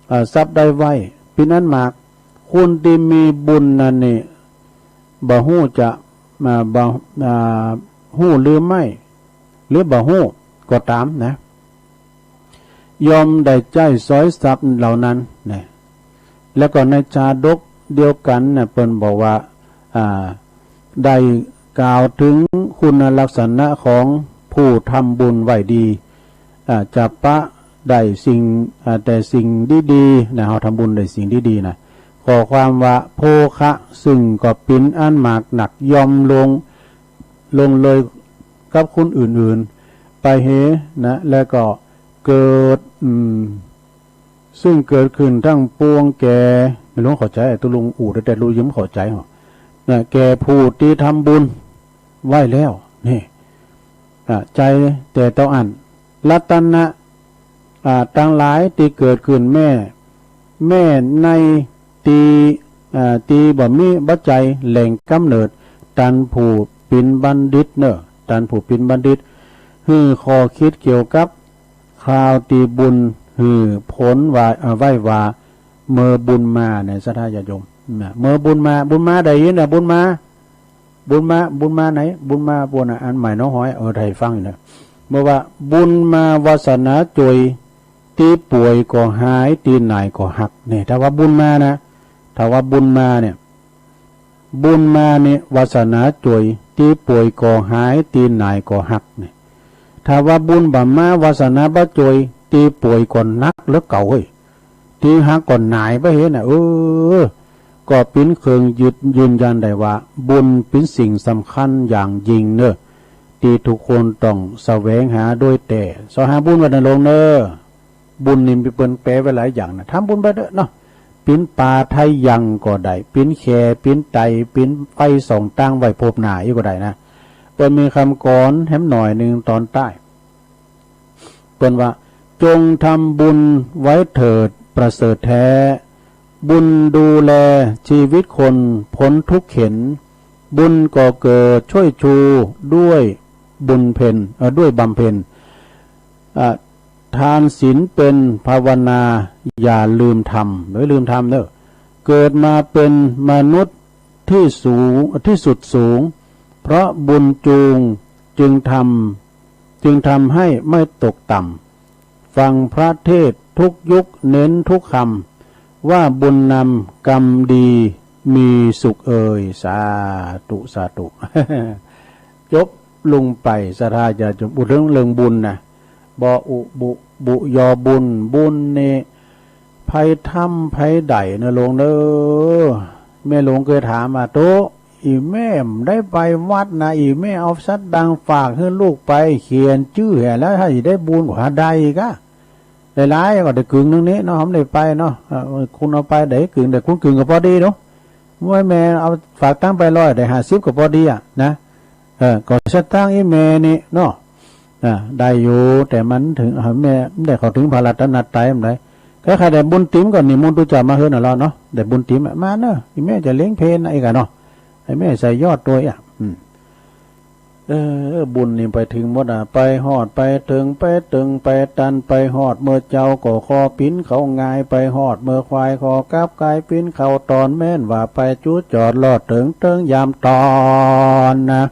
เอ่อ ทรัพย์ได้ไว้ เป๋นอันมาก คนตี้มีบุญนั้นนี่ บ่ฮู้จะ อ่า บ่ อ่า ฮู้หรือไม่ หรือบ่ฮู้ก็ต๋ามนะ ย่อมได้ใจ๊สอยทรัพย์เหล่านั้นนะ แล้วก็ในชาดกเดียวกั๋นนะ เปิ้นบอกว่า อ่า ได้กล่าวเถิงคุณลักษณะของผู้ทำบุญไว้ดี อ่า จะปะได้สิ่ง อ่า แต่สิ่งดีๆ นะ เฮาทำบุญได้สิ่งดีๆ นะ ข้อความว่า โภคะ ซึ่งก็เป๋นอันมากนัก ย่อมลวง ล่วงเลยกับคนอื่นๆ ไปเฮนะ แล้วก็เกิด อืม ซึ่งเกิดขึ้นทั้งปวงแก่ แม่หลวงเข้าใจ๋ ตุ๊ลุงอู้แต่ ตุ๊ลุงบ่เข้าใจ๋หรอกนะ แก่ผู้ตี้ทำบุญไว้แล้ว นี่ อ่า ใจ๋แต่เต้าอั้น รัตนะ อ่า ตังหลายตี้เกิดขึ้นแม้ แม้ในตี้ อ่า ตี้บ่มีบ่ใจ้แหล่งก๋ำเนิด ตันผู้เป๋นบัณฑิตเน่อ ตันผู้เป๋นบัณฑิต หื้อข้อคิดเกี่ยวกับคราวตี้บุญ หื้อผลว่า อ่า ไว้ว่า เมื่อบุญมาเนี่ย ศรัทธาญาติโยมนะ เมื่อบุญมา บุญมาได้ยินนะ บุญมา บุญมา บุญมาไหน บุญมาปู้นน่ะ อันใหม่น้องหอย เออ ได้ฟังอยู่นะ เมื่อว่า บุญมาวาสนาจ่วย ตี้ป่วยก็หาย ตี้หนายก็ฮัก เนี่ย ถ้าว่าบุญมานะ ถ้าว่าบุญมาเนี่ย บุญมานี่ วาสนาจ่วย ตี้ป่วยก็หาย ตี้หนายก็ฮัก เนี่ย ถ้าว่าบุญบ่มา วาสนาบ่จ่วย ตี้ป่วยก็หนักเหลือเก่าเฮ้ย ตี้ฮักก็หนายไปเฮ้ยนะ เออ ก็เป๋นเครื่องยืน ยืนยันได้ว่า บุญเป๋นสิ่งสำคัญอย่างยิ่งเน่อ ตี้ทุกคนต้องแสวงหาโดยแต๊ แสวงหาบุญไว้นะโลมเน่อ บุญนี่มีเปิ้นแปลไว้หลายอย่างนะ ทำบุญไปเต๊อะเนาะ เป๋นปาไทยังก็ได้ เป๋นแข่ เป๋นไต เป๋นไฟส่องตางไว้พบหน้าอี้ก็ได้นะ เปิ้นมีกำกรอนแหมหน่อยนึ่งต๋อนใต้ เปิ้นว่า จงทำบุญไว้เถิดประเสริฐแท้ บุญดูแลชีวิตคนพ้นทุกข์เข็ญ บุญก็เกิดช่วยชูด้วยบุญเพ็ญ เอ่อ ด้วยบำเพ็ญ อ่ะ ทานศีลเพ็ญภาวนาอย่าลืมทำ อย่าลืมทำเน่อ เกิดมาเป็นมนุษย์ที่สูง ที่สุดสูง เพราะบุญจูงจึงทำ จึงทำให้ไม่ตกต่ำ ฟังพระเทศน์ทุกยุคเน้นทุกคำ ว่าบุญนำกรรมดีมีสุขเอย สาธุ สาธุ จบลงไป ศรัทธาญาติโยม อู้เถิงเรื่องบุญนะ บ่อุบุ บุยอบุญ บุญนี่ ใผทำใผได้เน่อโลมเน่อ แม่หลวงเกยถามว่า โต อี่แม่บ่ได้ไปวัดนะ อี่แม่เอาสตางค์ฝากหื้อลูกไป เขียนจื้อแหมแล้ว ถ้าสิได้บุญก็หาได้อีกอะ หลายๆ ก็ได้กึ่งนึ่งนี้เนาะ เฮาบ่ได้ไปเนาะ เอ่อ คุณเอาไปได้กึ่ง ได้คุณกึ่งก็ปอดีเนาะ เมื่อแม่เอาฝากตังค์ไปร้อย ได้ห้าสิบก็ปอดีอะนะ เออ ก็สตางค์อี่แม่นี่เนาะ อ่า ได้อยู่ แต่มันเถิง แม่บ่ได้เข้าเถิงพระรัตนตรัยบ่ได้ ใผๆ ได้บุญตี๋มก็นิมนต์ตุ๊เจ้ามาเฮือนน่ะเนาะ ได้บุญตี๋มอะ มาเน่อ อี่แม่จะเลี้ยงเพลนะ อีกอะเนาะ ไอ้แม่ใส่ยอดตวยอะ อืม เออ บุญนี่ไปเถิงหมดอะ ไปฮอดไปเถิง ไปเถิงไปตัน ไปฮอดเมื่อเจ๊าก็ขอปิ๋นเข้าหงาย ไปฮอดเมื่อควายขอกลับก๋าย ปิ๋นเข้าต๋อนแม่นว่าไปจุดจอดรอดเถิง เถิงยามต๋อนนะ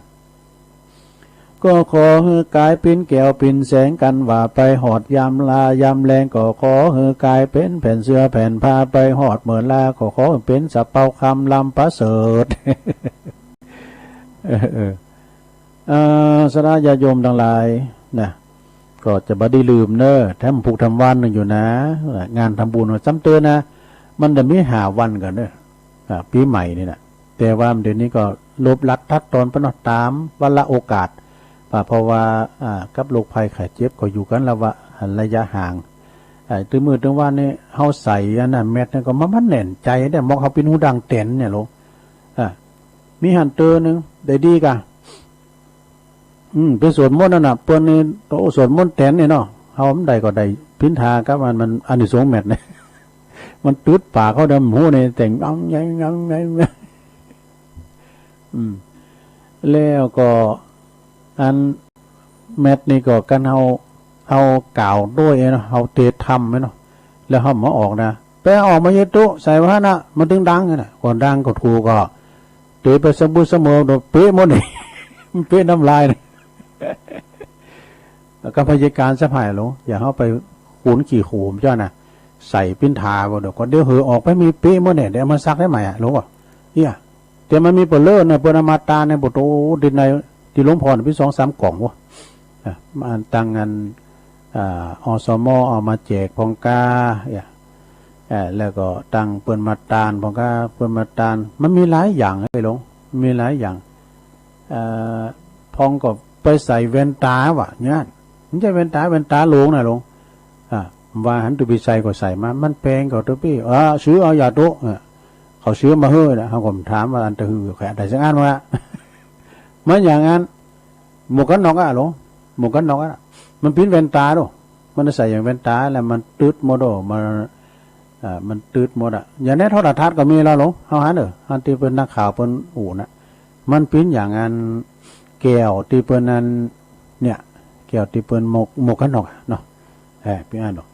ก็ขอหื้อก๋ายปิ๋นแก้วปิ๋นแสงกั๋นว่าไปฮอดยามลา ยามแลงก็ขอหื้อก๋ายเป๋นแผ่นเสื้อแผ่นผ้า ไปฮอดเมื่อลาก็ขอหื้อเป๋นสะเปาคำลำประเสริฐ เออ เออ อ่า ศรัทธาญาติโยมตังหลายนะ ก็จะบ่ได้ลืมเน่อ แถมพุกแถมวันนึ่งอยู่นะ งานทำบุญว่าซ้ำเตื้อนะ มันจะมีห้าวันก่อนเน่อ อ่า ปี๋ใหม่นี่นะ แต่ว่าเดี๋ยวนี้ก็ลบลัดตัดตอนไปเนาะ ต๋ามวาระโอกาส อ่า เพราะว่า อ่า กับโรคภัยไข้เจ็บก็อยู่กั๋นละวะ ระยะห่าง อ่า ตึงมื้อตึงวันนี่ เฮาใส่อันนั้นแมทนี่ก็มัน มันแน่นใจ๋เด้ เหมาะเฮาปินหูดังแต๋นเนี่ยโหล อ่า มีหั้นเตื้อนึ่ง ได้ดีก่ะ อืม ไปสวดมนต์นั่นน่ะ เปิ้นนี่ โอ้ สวดมนต์แต๋นนี่เนาะ เฮาบ่ได้ก็ได้พิณฑากับมัน มัน อานิสงส์แมทเนี่ย มันตึดปากเฮาเด้อ บ่ฮู้นี่ แต่ง อืม แล้วก็อันแมทนี่ก็กั๋นเฮา เฮากล่าวโต้เนาะ เฮาเตธรรมเนาะ แล้วเฮาบ่ออกนะ ไปเอาออกมาเยียะตุ๊ ใส่ไว้หั้นน่ะ มันตึงดังหั้นน่ะ ก็ดังก็ถูกก็ เตไปสะบึดสะเมิด เปะหมดนี่ มันเปะน้ำลายนี่ แล้วก็พยาการสะพายโหล อย่าเฮาไปขูนขี้โขมเจ้าน่ะ ใส่ปิณฑาบ่ เดี๋ยวก็ เดี๋ยวเหอะออกไปมีเปะหมดเนี่ย เดี๋ยวเอามาซักได้ใหม่อะโหล เอี้ย แต่มันมีเป๋อเล่อน่ะ เปิ้นเอามาตานในบ่โต ดินใน ตี้หลวงพ่อน่ะมีสองสามกล่องวะ อ่ะ มาตังอัน อ่า อสม เอามาแจกพ่องก้า เอี้ย เอ่อ แล้วก็ตังเปิ้นมาตานพ่องก้า เปิ้นมาตาน มันมีหลายอย่างไอ้หลวง มีหลายอย่าง เอ่อ พ่องก็ไปใส่แว่นต๋าว่ะ เนี่ย มันใจ้แว่นต๋า แว่นต๋าหลวงน่ะหลวง อ่า ว่าหันตุ๊ปี้ใส่ก็ใส่มา มันแปงก็ตุ๊ปี้ อ่า ซื้อเอาอย่าตุ๊ อ่า เขาซื้อมาหื้อนะ เฮาก็ถามว่าอันตะหื้อ ใค่อันใดสักอันวะ มันอย่างนั้น หมวกกั๋นน็อกอะหลวง หมวกกั๋นน็อกอะ มันปิ้นแว่นต๋าดู มันใส่อย่างแว่นต๋าแล้วมันตึดหมดโอ้ มัน อ่า มันตึดหมดอะ อย่างในโทรทัศน์ก็มีแล้วหลวง เฮาหันเออ อันตี้เปิ้นนักข่าวเปิ้นอู้น่ะ มันปิ้นอย่างอันแก้วตี้เปิ้นอัน เนี่ย แก้วตี้เปิ้นหมวก หมวกกั๋นน็อกอะเนาะ เออ ปิ้นอันเนาะ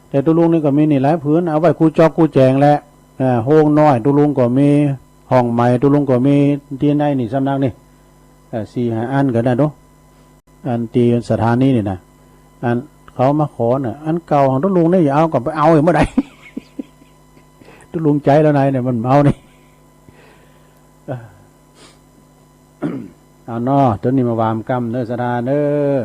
แต่ตุ๊ลุงนี่ก็มีนี่หลายผืน เอาไว้กู้จ๊อกกู้แจงแหละ เออ โฮงน้อยตุ๊ลุงก็มี ห้องใหม่ตุ๊ลุงก็มี ตี้ไหนนี่สำนักนี่ เออ สี่ห้าอันก็ได้เนาะ อันตี้สถานีนี่นะ อันเขามาขอน่ะ อันเก่าของตุ๊ลุงนี่อย่าเอา ก็ไปเอาอีกเมื่อใด ตุ๊ลุงใจ๊แล้วนายเนี่ยมันเอานี่ เออ เอาเนาะ ต๋อนนี้มาว่าก้ำเน้อศรัทธาเน้อ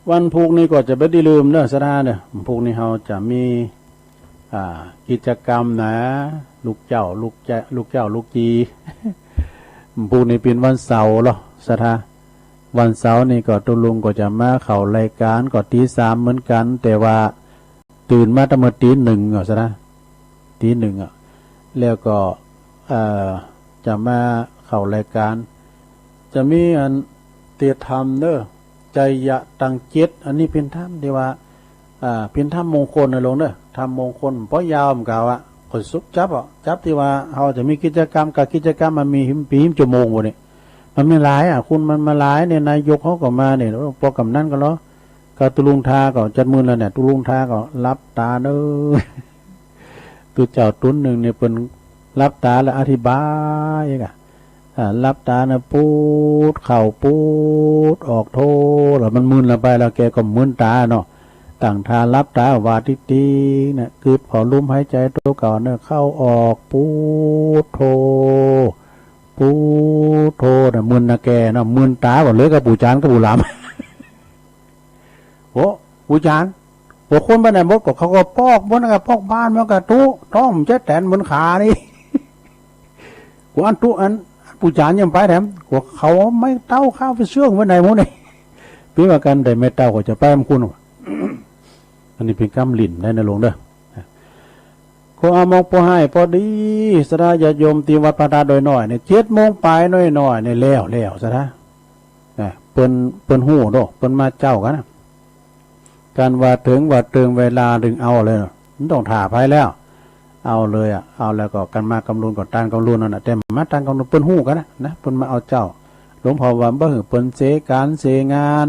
วันพูกนี้ก็จะบ่ได้ลืมเน้อศรัทธาเน้อ พูกนี้เฮาจะมี อ่า กิจกรรมนะ ลูกเจ้า ลูกเจ้า ลูกเจ้า ลูกจี พูกนี้เป๋นวันเสาร์เหรอศรัทธา วันเสาร์นี่ก็ตุ๊ลุงก็จะมาเข้ารายก๋านก็ตีสามเหมือนกั๋น แต่ว่า ตื่นมาตั้งเมื่อตีหนึ่งอะศรัทธา ตีหนึ่งอะ แล้วก็ เอ่อ จะมาเข้ารายก๋าน จะมีอันเตรียมธรรมเน้อ ไชยะตังเจ็ด อันนี้เป๋นธรรมตี้ว่า อ่า เป๋นธรรมมงคลนะหลวงเน้อ ธรรมมงคล บ่ยาวเหมือนกั๋นอะ ข้อยสรุปจั๊บอะ จั๊บตี้ว่าเฮาจะมีกิจกรรม กะกิจกรรมมันมี มีชั่วโมงบ่นี่ มันมีหลายอะ คุณ มันมาหลายเนี่ย นายกเขาก็มาเนี่ย ปอกำนันก็เหรอ ก็ตุ๊ลุงทาก็จัดมื้อแล้วเนี่ย ตุ๊ลุงทาก็หลับต๋าเน้อ ตุ๊เจ้าตุ๊นนึ่งเนี่ยเปิ้นหลับต๋าแล้วอธิบายกะ อ่า หลับต๋านะ ปูดเข้าปูดออกโธ แล้วมันมึนละไปแล้ว แกก็มึนต๋าเนาะ ตั้งท่าหลับต๋าว่าติ๊กๆ นะ กึ๊ดผ่อลมหายใจ๋ตั๋วเก่าเน้อ เข้าออก ปูดโธ ปูดโธนะ มึนนะแกเนาะ มึนต๋าบ่เหลือกับปู่จานกับปู่หลาม โอ้ ปู่จาน โอ้ คนไปไหนหมด ก็เขาก็ปอกหมดนะ ปอกบ้านหมดกะตุ๊ ต้องมันจะแต๋นบนขานี่ กูอันตุ๊ อัน อันปู่จานยังไปแถม กูเขาไม้เต๊าข้าวไปเชื่องไว้ไหนหมดนี่ ปิ้นว่ากั๋นได้ไม้เต๊าก็จะไปนำคุณ อันนี้เป๋นกำลิ่นได้นะหลวงเน้อ ก็เอามองปอให้พอดี ศรัทธาญาติโยมตี้วัดพระธาตุดอยน้อยเนี่ย เจ็ดโมงปลายน้อยๆ เนี่ยแล้ว แล้วศรัทธา นะ เปิ้น เปิ้นฮู้เนาะ เปิ้นมาเจ๊ากั๋นนะ กั๋นว่าเถิงว่าเติงเวลาตึงเอาเลยเนาะ มันต้องถ่าไผแล้ว เอาเลยอะ เอาแล้วก็กั๋นมากำลุนก็ตานกำลุนนั่นน่ะ แต่มาตานกำลุนเปิ้นฮู้กั๋นนะ นะ เปิ้นมาเอาเจ๊า หลวงพ่อว่าบ่หื้อเปิ้นเสก๋านเสงาน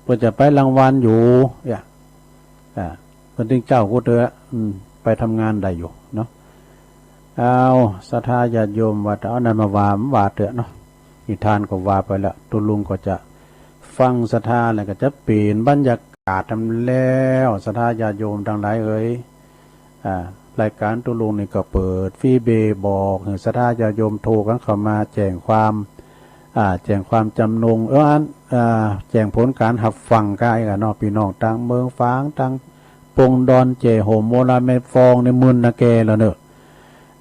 เปิ้นจะไปรางวัลอยู่ เนี่ย อ่า เปิ้นตึงเจ๊ากูเตอะ อืม ไปทำงานได้อยู่เนาะ เอา ศรัทธาญาติโยมว่าจะเอาอันนั้นมาว่า ว่าเตอะเนาะ นิทานก็ว่าไปแล้ว ตุ๊ลุงก็จะฟังศรัทธาแล้วก็จะเปลี่ยนบรรยากาศนำแล้ว ศรัทธาญาติโยมตังหลายเอ๋ย อ่า รายก๋านตุ๊ลุงนี่ก็เปิดฟรีเบอร์บอก หื้อศรัทธาญาติโยมโทรกั๋นเข้ามาแจ้งความ อ่า แจ้งความจำนง เออ อัน อ่า แจ้งผลก๋านฮับฟังก้ากั๋นเนาะ ปี้น้องตางเมืองฝาง ตางปงดอน แจ้ห่ม โมรา แม่ฟอง ในมึนนะแกแล้วเนาะ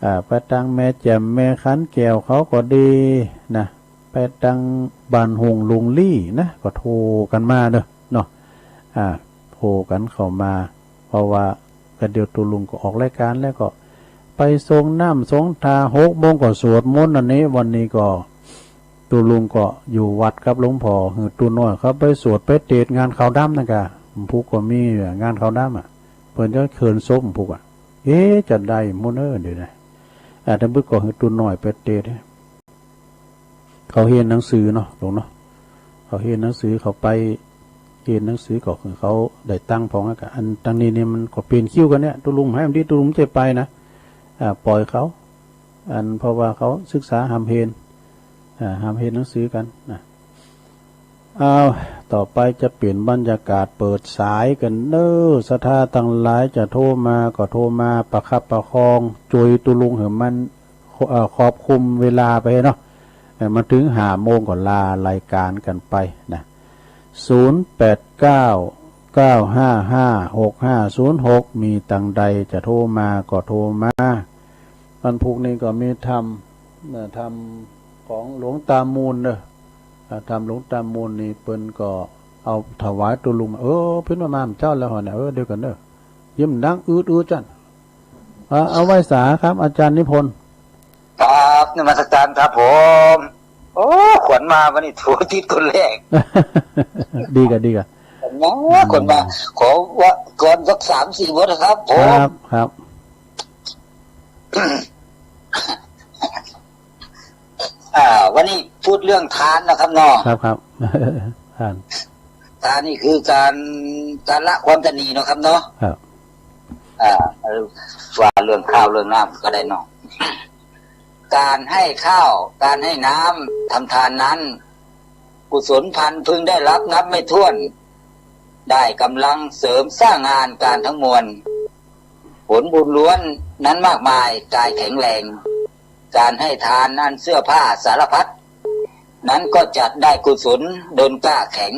อ่า ไปตางแม่แจ่ม แม่ขันแก้วเขาก็ดีนะ ไปตางบ้านหุ่งลุงลี่นะ ก็โทรกั๋นมาเนาะ เนาะ อ่า โทรกั๋นเข้ามา ราะว่าก็เดี๋ยวตุ๊ลุงก็ออกรายก๋านแล้วก็ไปสรงน้ำสรงท่า หกโมงก็สวดมนต์อันนี้ วันนี้ก็ตุ๊ลุงก็อยู่วัดกับหลวงพ่อ หื้อตุ๊น้อยเขาไปสวดไปเตสน์งานขาวดำนั่นก่ะ หมู่ผู้ก็มีงานขาวดำอะ เปิ้นจะเคินศพหมู่ผู้อะ เอ๊ะ จะได้บ่เนาะเดี๋ยวนี้ อ่า ตะบึดก็หื้อตุ๊น้อยไปเตสน์ เขาเฮียนหนังสือเนาะ หลวงเนาะ เขาเฮียนหนังสือ เขาไปเฮียนหนังสือก็คือเขาได้ตังค์พองอะกะ อันตังนี้นี่มันก็เป๋นคิวกั๋นเนี่ย ตุ๊ลุง หื้อมันดี ตุ๊ลุงจะไปนะ อ่า ป่อยเขา อันเพราะว่าเขาศึกษาฮ่ำเฮียน อ่า ฮ่ำเฮียนหนังสือกั๋นนะ อ้าว ต่อไปจะเป๋นบรรยากาศเปิดสายกั๋นเน้อ ศรัทธาตังหลายจะโทรมาก็โทรมาประคับประคอง จวยตุ๊ลุงหื้อมัน เอ่อ ขอบคุมเวลาไปเนาะ เอ่อ มาเถิงห้าโมงก็ลารายก๋านกั๋นไปนะ ศูนย์แปดเก้า เก้าห้าห้า หกห้าศูนย์หก มีตังใดจะโทรมาก็โทรมา วันพูกนี้ก็มีธรรม นะ ธรรมของหลวงตามูลเนาะ อ่า ธรรมหลวงตามูลนี่เปิ้นก็เอาถวายตุ๊ลุง เออ เปิ้นว่ามาเมื่อเจ๊าแล้วเหรอเนี่ย เออ เดี๋ยวก่อนเนาะ เยียะมันดังอืดๆ จั้น อ่า เอาไหว้สาครับ อาจารย์นิพนธ์ ครับ นมัสการครับผม โอ้ ขวัญมาวันนี้ถูกติดคนแรก ดีก่ะ ดีก่ะ ขวัญมา อืม ขวัญมา ขอว่าก่อนสักสามสี่บทนะครับผม ครับ ครับ อ่า วันนี้พูดเรื่องทานนะครับเนาะ ครับ ครับ ทาน ทานนี่คือการ การละความตณีเนาะครับเนาะ ครับ อ่า ว่าเรื่องข้าวเรื่องน้ำก็ได้เนาะ การให้ข้าว การให้น้ำ ทำทานนั้น กุศลพันธุ์พึงได้รับนับไม่ถ้วน ได้กำลังเสริมสร้างงานการทั้งมวล ผลบุญล้วนนั้นมากมาย กายแข็งแรง การให้ทานอันเสื้อผ้าสารพัด นั้นก็จักได้กุศลดลกล้าแข็ง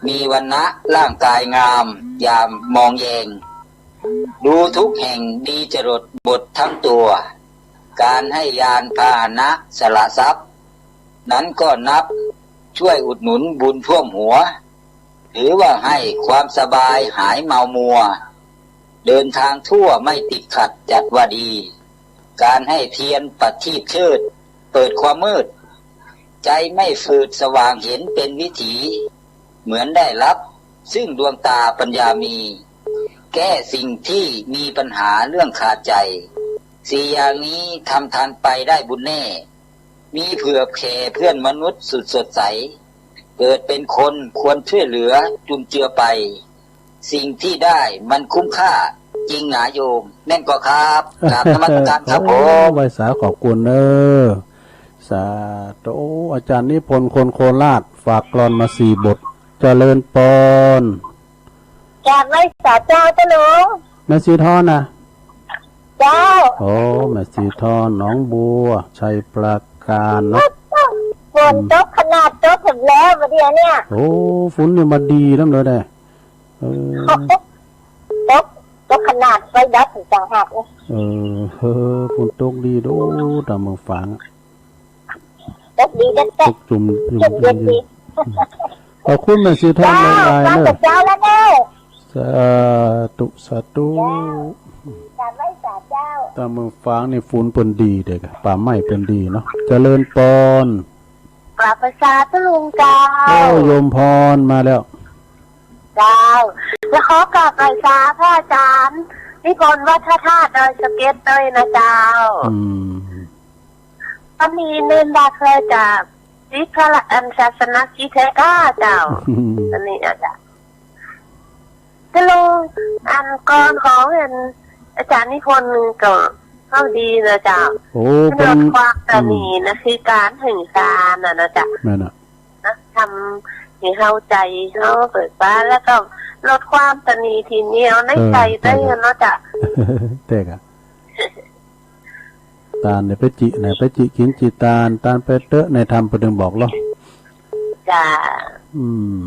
มีวรรณะร่างกายงาม ยามมองแยง ดูทุกแห่งดีจรดบดทั้งตัว การให้ยานพาหนะสละทรัพย์ นั้นก็นับช่วยอุดหนุนบุญท่วมหัว ถือว่าให้ความสบายหายเมามัว เดินทางทั่วไม่ติดขัดจัดว่าดี การให้เทียนประทีปเชิด เปิดความมืด ใจไม่ฝืดสว่างเห็นเป็นวิถี เหมือนได้รับซึ่งดวงตาปัญญามี แก้สิ่งที่มีปัญหาเรื่องคาใจ สี่อย่างนี้ทำทานไปได้บุญแน่ มีเผื่อแผ่เพื่อนมนุษย์สุดสดใส เกิดเป็นคนควรช่วยเหลือจุนเจือไป สิ่งที่ได้มันคุ้มค่าจริงหนาโยม แม่นก่อครับ กราบนมัสการครับผม โอ้ ไหว้สาขอบคุณเน้อ สาธุ อาจารย์นิพนธ์คนโคราช ฝากกลอนมาสี่บท เจริญปอน กราบไหว้สาเจ้า เจ้าหลวง แม่สีทอนนะ เจ้า โอ้ แม่สีทอน หนองบัว ชัยปราการเนาะ ฝนตกขนาดตกหมดแล้ววันเดียวเนี่ย โอ้ ฝนนี่มาดีน้ำเลยเด้ เออ ตก ตกขนาดไฟดับอีกต่างหากเนี่ย เออ เฮ้อ ฝนตกดีโด ต๋ามเมืองฝางอะ ตกดี ตกจุ่ม จุ่มเย็นดี ขอบคุณแม่สีทอนหลายๆ เน้อ เจ้าแล้วเน้อ สาธุ สาธุ เจ้า กราบไหว้สาเจ้า ต๋ามเมืองฝางนี่ฝนเปิ้นดีเด้อ ป่าไม้เปิ้นดีเนาะ เจริญปอน กราบไหว้สาเจ้าหลวงเจ้า โอ้ โยมพรมาแล้ว เจ้า แล้วขอกราบไหว้สาพระอาจารย์นิพนธ์วัดพระธาตุดอยสะเก็ดด้วยนะเจ้า อืม วันนี้เน้นหลักเลยจากวิทยาลัยอันศาสนกิจแท้ก้าเจ้า อันนี้อาจารย์ เจ้าหลวง อันกลอนของอันอาจารย์นิพนธ์ก็เข้าดีนะเจ้า โอ้ เปิ้น ลดความตนี อืม นะ คือการให้ทานน่ะนะเจ้า แม่นน่ะ นะ ทำให้เฮาใจเฮาเบิกบาน แล้วก็ลดความตนีทีเหนียวใน เออ ใจได้ ใช่ครับ เนาะเจ้า แต๊กะ ตานเนี่ยไปจิ เนี่ยไปจิกิ๋นจิตาน ตานไปเต๊อะ ในธรรมเปิ้นบอกเนาะ จ้า อืม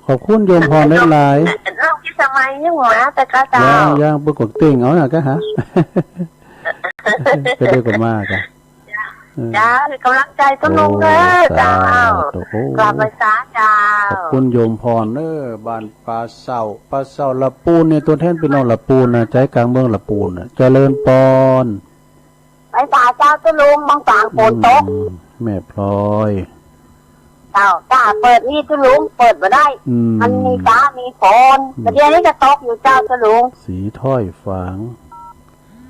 ขอบคุณโยมพรหลายๆ น้องพิสมัยยังมาแต่ก็เจ้า ยัง ยัง เปิ้นก็เต้งเอาน่ะก็หา ก็ได้ก็มาก็ เออ จ้า เป็นกำลังใจเจ้าหลวงเน้อ โอ้ เจ้า สาธุ โอ้ กราบไหว้สาเจ้า ขอบคุณโยมพรเอ้อ บ้านป่าเซ้า ป่าเซ้าละปูนเนี่ย ตั๋วแทนปี้น้องละปูนนะ ใจ๋กลางเมืองละปูนนะ เจริญปอน ไหว้สาเจ้าตุ๊ลุง บางฝางฝนตก อืม แม่พลอย เจ้า ก้าเปิดนี่ตุ๊ลุง เปิดบ่ได้ อืม มันมีฟ้ามีฝน อืม บ่าเดี่ยวนี้ก็ตกอยู่เจ้าตุ๊ลุง สีถ้อยฝาง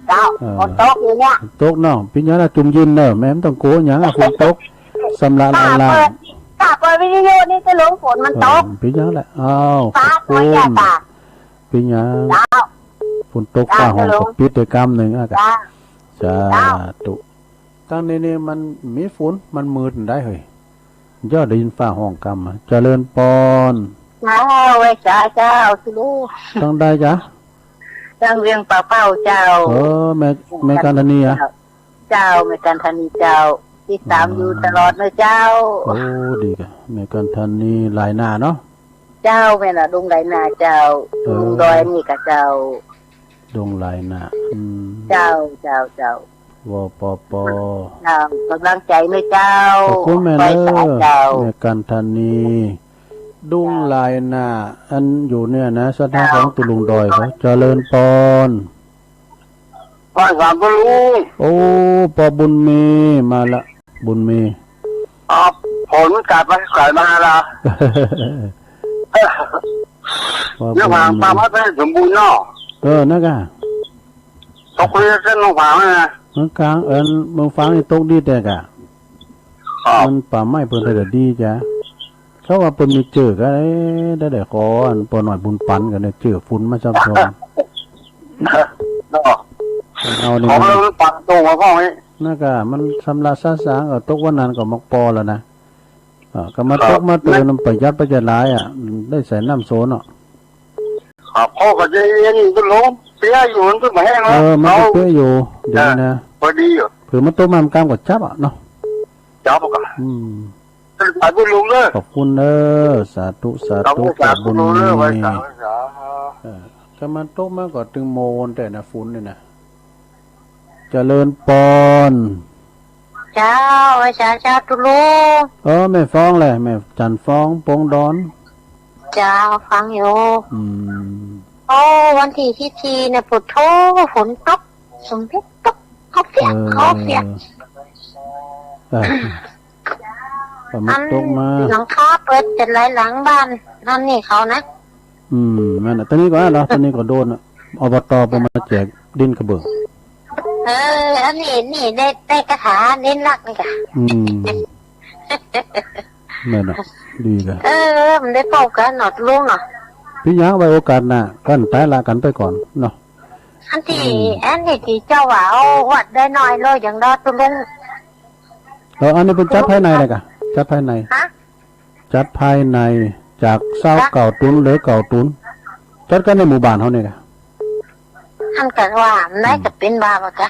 เจ้า เออ ฝนตกอยู่เนี่ย ตกเนาะ เป๋นหยังละ จุ่มเย็นเนาะ แม่บ่ต้องกั๋วหยังอะ ฝนตก สำราญ ก้า อาลา เปิด ก้าเปิดวิทยุนี่ตุ๊ลุง ฝนมันตก เออ เป๋นหยังละ อ้าว ฟ้า ขอบคุณ ฝนอย่าตก เป๋นหยัง เจ้า ฝนตก เจ้า ฟ้าห้อง ตุ๊ลุง ก็ปิดได้กำนึ่งอะ เจ้า สาธุ เจ้า ตังนี้นี่มันมีฝน มันมืดได้เฮ้ย เจ้าได้ยินฟ้าฮ้องกำอะ เจริญปอน เจ้า ไหว้สาเจ้าตุ๊ลุง ตังใดจ๊ะ ตังเวียงป่าเป้าเจ้า เออ แม่ แม่กันธนีอะ เจ้า แม่กันธนีเจ้า ติดต๋ามอยู่ตลอดเลยเจ้า โอ้ ดีกะ แม่กันธนีหลายนาเนาะ เจ้า แม่นละ ดงหลายนาเจ้า เออ ดงดอยนี่กะเจ้า ดงหลายนา อืม เจ้า เจ้า เจ้า วปป เจ้า ก๋ำลังใจ๋เน่อเจ้า ขอบคุณแม่เน่อ ไหว้สาเจ้า แม่กันธนี ดงหลายนา อันอยู่เนี่ยนะ ศรัทธาของตุ๊ลุงดอยเขา เจริญปอน ไหว้สาตุ๊ลุง โอ้ ปอบุญมี มาละ บุญมี อ๋อ ฝนมันกัดไปกัดมาละ ปอบุญมี เมืองฝางป่าไม้เปิ้นสมบูรณ์เนาะ เออ นั่นกะ ตกเรือเส้นเมืองฝางนะ เมืองกลาง เอิ้น เมืองฝางนี่ตกดีแต่กะ ครับ มันป่าไม้เปิ้นได้ดีจ้ะ เขาว่าเปิ้นมีเจื้อก็ เอ๊ะ ได้ ได้ขออันป้อน้อยบุญปันก็ได้เจื้อฝุ่นมาซ้ำซ้อน เนาะ เอานี่ ของ มัน เรามันปันตรงมาพ่อนี่ นั่นกะ มันสำระสะสาง ก็ตกวันนั้นก็มักปอแล้วนะ อ่า ก็มา ครับ ตกมาเตือน มันประหยัดไปจะหลายอะ ได้ใส่น้ำโซนเนาะ ครับ เขาก็จะเย็นก็ลงเปียกอยู่ มันก็บ่แห้งแล้ว เออ มันก็เปียกอยู่ เดี๋ยวนี้นะ เออ พอดีอยู่ เผื่อมันตกมามันกำก็จับอะเนาะ จับก็ อืม สาธุลุงเด้อ ขอบคุณเด้อ สาธุ สาธุ ขอบคุณ สาธุ ขอบคุณลุงเด้อ ไหว้สา ไหว้สา เออ ถ้ามันตกมาก็ตึงโมนแต่นะ ฝนนี่นะ เจริญปอน เจ้า ไหว้สาเจ้าตุ๊ลุง เออ แม่ฟ้องแหละ แม่จันฟ้อง ปงดอน เจ้า ฟังอยู่ อืม โอ้ วันตี้สิบสี่เนี่ย ปุดโธ่ ฝนตก สมเพชรตก เขาเปียก เออ เขาเปียก เออ ก็มันตกมา อันหลังคาเปิ้นเป๋นหลายหลังบ้าน อันนี้เขานะ อืม นั่นน่ะ ตอนนี้ก็แล้ว ตอนนี้ก็โดนอะ อบต.เปิ้นมาแจกดินกระเบื้อง เออ อันนี้ นี่ได้ ได้กระถาเน้นรักนี่กะ อืม นั่นน่ะ ดีกะ เออ มันได้พบกั๋นเนาะตุ๊ลุงเนาะ เป๋นหยัง ไว้โอกาสหน้า กั๋นต๋ายละกั๋นไปก่อนเนาะ อันตี้ อืม อันนี้ตี้เจ้าว่าเอาวัดได้น้อยเลย อย่างดอตุ๊ลุง เออ อันนี้เปิ้นจัดภายในเลยกะ จัดภายใน ฮะ จัดภายใน จากซาวเก้าตุ๊นเหลือเก้าตุ๊น จัดกั๋นในหมู่บ้านเฮานี่กะ อันกะว่า มันได้ อืม จะเป๋นบาปอะกะ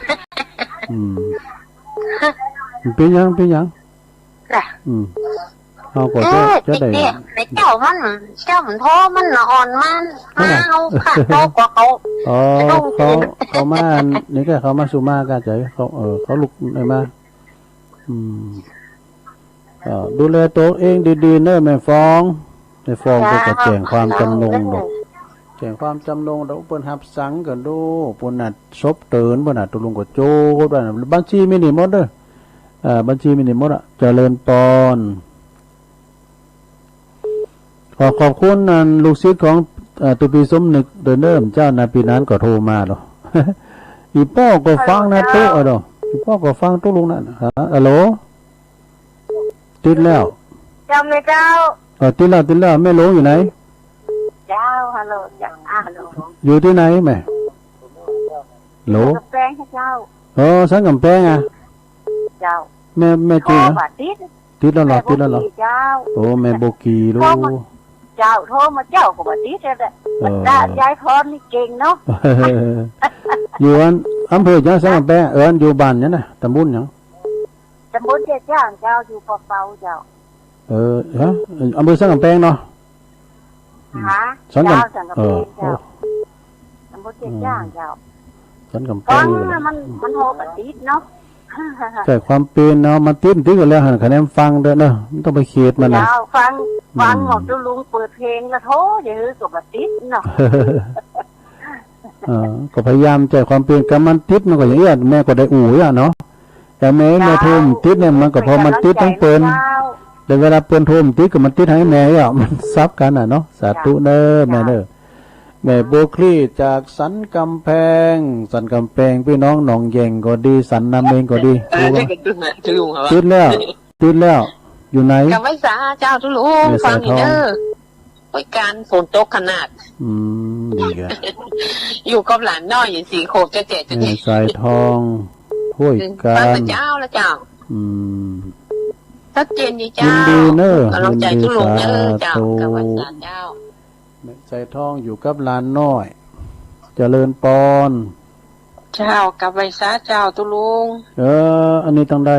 อืม เป๋นหยัง เป๋นหยัง น่ะ อืม เฮาก็จะ เออ จะได้ เด็กๆ แต่เจ้ามัน เจ้ามันโทรมันอ่อนมัน นั่นน่ะ มาเอาค่ะ โทรกว่าเขา อ๋อ จะต้อง เขา เขามาอันนี้กะ เขามาสู่มากะ เจ้า เขา เออ เขาลุกได้มา อืม เอ่อ ดูแลตั๋วเองดีๆ เน่อแม่ฟ้อง แม่ฟ้องเปิ้นก็แจ้งความจ๋ำนงดอก แจ้งความจ๋ำนงดอก เปิ้นฮับสั่งก็ดู เปิ้นน่ะสบเตือน เปิ้นน่ะตุ๊ลุงก็โจ้ดว่าน่ะ บัญชีมีนี่หมดเน่อ เอ่อ บัญชีมีนี่หมดอะ เจริญปอน ขอขอบคุณอันลูกศิษย์ของ เอ่อ ตุ๊ปี้สมนึกเด้อเน่อ เจ้านาปีนั้นก็โทรมาดอก อี่ป้อก็ฟังนะตุ๊ เออ เจ้า ตุ๊ เออดอก อี่ป้อก็ฟังตุ๊ลุงนั่น ฮะ ฮัลโหล ติดแล้ว เจ้าแม่เจ้า เออ ติดแล้ว ติดแล้ว แม่หลวงอยู่ไหน เจ้า ฮัลโหล เจ้า อ่ะ ฮัลโหล อยู่ตี้ไหนแม่ ฮัลโหล กำแพงเจ้า เออ สันกำแพงอะ เจ้า แม่ แม่จริงเหรอ โทรบ่ติด ติดแล้วเหรอ แม่บ่ ติดแล้วเหรอ กี่เจ้า โอ้ แม่บ่กี่ลูก โทรมา เจ้า โทรมาเจ้าก็บ่ติดแล้วแหละ เออ บรรดายายพรนี่เก่งเนาะ อยู่อัน อำเภอหยังสันกำแพง เออ อยู่บ้านหยังน่ะ ตำบลหยัง ตำบลเจ๊จ้างเจ้า อยู่ปากเปาเจ้า เออ ฮะ อำเภอสันกำแพงเนาะ ฮะ สันกำ เจ้า สันกำแพง เออ เจ้า โอ้ ตำบลเจ๊จ้างเจ้า สันกำแพง ฟัง นี่แหละ มัน มันโทรบ่ติดเนาะ ใจ้ความเปียรเนาะ มันติด ติดก็แล้วหันคะแนนฟังเต๊อะเนาะ บ่ต้องไปเขียดมันนะ เจ้า ฟัง อืม ฟังหมอจุลุงเปิดเพลงนะ โธ่ จะหื้อก็บ่ติดเนาะ เออ ก็พยายามใจ้ความเปียร กำมันติดมันก็อย่างเอี้ย แม่ก็ได้อู้เอี้ยเนาะ แต่แม่ เจ้า แม่โทรมันติดเนี่ย มันก็พอมันติดตึงเปิ้น เจ้า แต่เวลาเปิ้นโทรมันติดก็มันติดหื้อแม่เอี้ย มันสับกั๋นน่ะเนาะ สาธุเน้อ เจ้า แม่เน้อ แม่บัวคลี่จากสันกำแพง สันกำแพง ปี้น้องหนองแยงก็ดี สันนาเมงก็ดี เออ ติดแล้ว ติดแล้ว อยู่ไหน กำไหว้สาเจ้าตุ๊ลุง แม่สายทอง ฟังอยู่เน้อ โอ้ย ก๋านฝนตกขนาด อืม ดีกะ อยู่กับหลานน้อยอยู่สี่ขวบจะแจ๋จะแจ๋ แม่สายทอง ห้วยก๋าน ฟังแต่เจ๊าแล้วเจ้า อืม ชัดเจนดีเจ้า ยินดีเน้อ ก๋ำลังใจ๋ตุ๊ลุงเน้อเจ้า ยินดี สาธุ กำไหว้สาเจ้า แม่สายทองอยู่กับหลานน้อย เจริญปอน เจ้า กำไหว้สาเจ้าตุ๊ลุง เออ อันนี้ตังใด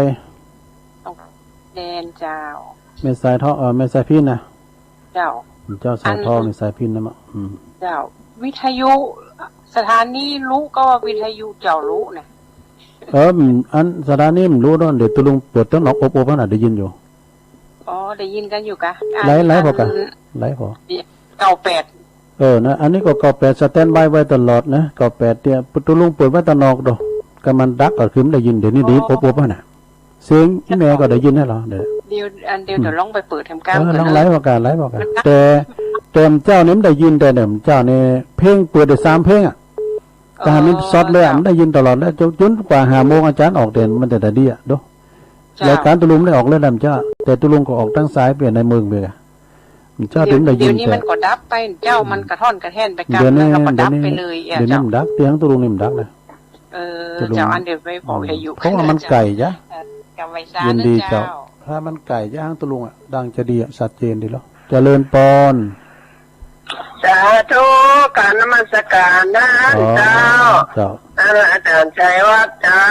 แดนเจ้า แม่สายทอง เออ แม่สายพิณน่ะ เจ้า เจ้าสายทอง อัน นี่สายพิณนะมะ อืม เจ้า วิทยุ สถานีลุก็ว่าวิทยุเจ้าลุนะ เออ อันสถานีมันลุเนาะ เดี๋ยวตุ๊ลุงเปิดตางนอกอบๆ หั้นน่ะ ได้ยินอยู่ อ๋อ ได้ยินกั๋นอยู่กะ ไลฟ์ ไลฟ์ผ่อกะ อัน ไลฟ์ผ่อ เก้าแปด เออ นะ อันนี้ก็เก้าแปด สแตนด์บายไว้ตลอดนะ เก้าแปด เนี่ย ตุ๊ลุงเปิดไว้ตางนอกโด กำมันดังก็คือมันได้ยิน เดี๋ยวนี้ได้ยิน อ๋อ อบๆ หั้นน่ะ เสียงแม่ก็ได้ยินหั้นลอ เดี๋ยว เดี๋ยว อันเดียว อืม เดี๋ยวลองไปเปิดแถมก้าว เออ ก่อน ลอง เนอะ ไลฟ์ผ่อกะ ไลฟ์ผ่อกะ แล้ว แต่ แต่เจ้านี่มันได้ยินแต่เนี่ย เจ้านี่เพลงเปิดได้สามเพลงอะ เออ แต่หากมันสดเลยอะ เจ้า มันได้ยินตลอดแล้ว จ๋น จ๋นกว่าห้าโมงอาจ๋ารย์ออกเดี๋ยวมันจะได้ดีอะ โด เจ้า รายก๋านตุ๊ลุงได้ออกแล้วนะเจ้า แต่ตุ๊ลุงก็ออกตางสายเปียในเมืองไปอะ เจ้า เดี๋ยว เดี๋ยวนี้ เดี๋ยวนี้ มันก็ดับไปเจ้า อืม มันกระท่อนกระแท่นไปกำ เดี๋ยวนี้ แล้วก็ดับไปเลยอะ เดี๋ยวนี้ เจ้า มันดับ เตียงตุ๊ลุงนี่มันดับนะ เออ ตุ๊ลุง เจ้า อันเดียวไปบอก เออ อายุ เพราะว่ามันไก๋จ๊ะ เออ กำไหว้สา ยินดีเจ้า เจ้า ถ้ามันไก๋จ๊ะ ห้างตุ๊ลุงอะ ดังจะดีอะ ชัดเจนดีแล้ว เจริญปอน สาธุ ก๋านนมัสก๋านนะ อ๋อ เจ้า เจ้า อ่า อาจ๋ารย์ชัยวัฒน์เจ้า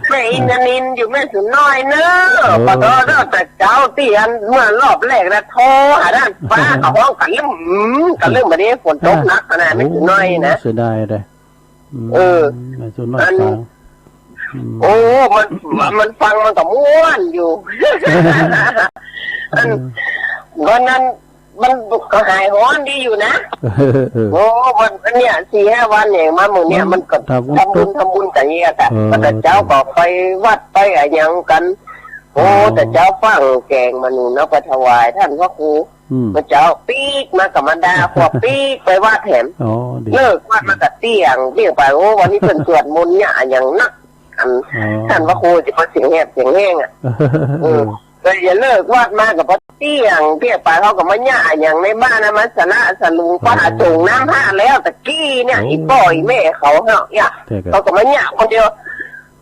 แม่อินทนิลอยู่แม่สูนน้อยเน้อ เออ ขอโต้ษเน้อ แต่เจ้าตี้อันเมื่อรอบแรกนะ โทรหาด้านฟ้า เออ ก็ฮ้องกะลึ้ม อืม กะลึ้ม บัดนี้ฝนตกหนักขนาด โอ้ แม่สูนน้อยนะ เสียดายเลย อืม เออ แม่สูนน้อย อัน ฟัง อืม โอ้ มัน มันฟังมันก็ม่วนอยู่ อัน เออ วันนั้น มันก็หายฮ้อนดีอยู่นะ เออ เออ โอ้ วัน อันเนี้ย สี่ห้าวันเอง มามื้อเนี้ย มัน มันก็ ถ้าฝน ทำบุญ ตก ทำบุญกั๋นเนี่ยค่ะ เออ มันก็เจ้าก็ไปวัดไปอะหยังกั๋น โอ้ อ๋อ แต่เจ้าฟังแกงมะนูนเอาไปถวายต้านพระครู อืม เมื่อเจ๊าปิ๊กมาก็มาด่า พวกปิ๊กไปวัดแถม อ๋อ ดี เลิกวัดมาก็เตี้ยง เตี้ยงไป โอ้ วันนี้เปิ้นสวดมนต์เนี่ยอะหยังนัก อัน อ๋อ ต้านพระครูจะมาเสียงแหบเสียงแห้งอะ เออ เออ ก็อย่าเลิกวัดมาก็บ่เตี้ยง เตี้ยงไปเขาก็มาหย่าอะหยังในบ้านนะ มาสละสลุง อ๋อ ป้าจ๋งน้ำพระแล้วตะกี้เนี่ย โอ้ อีป้ออีแม่เขาเนาะ เนี่ย ใช่ครับ เขาก็มาหย่าคนเดียว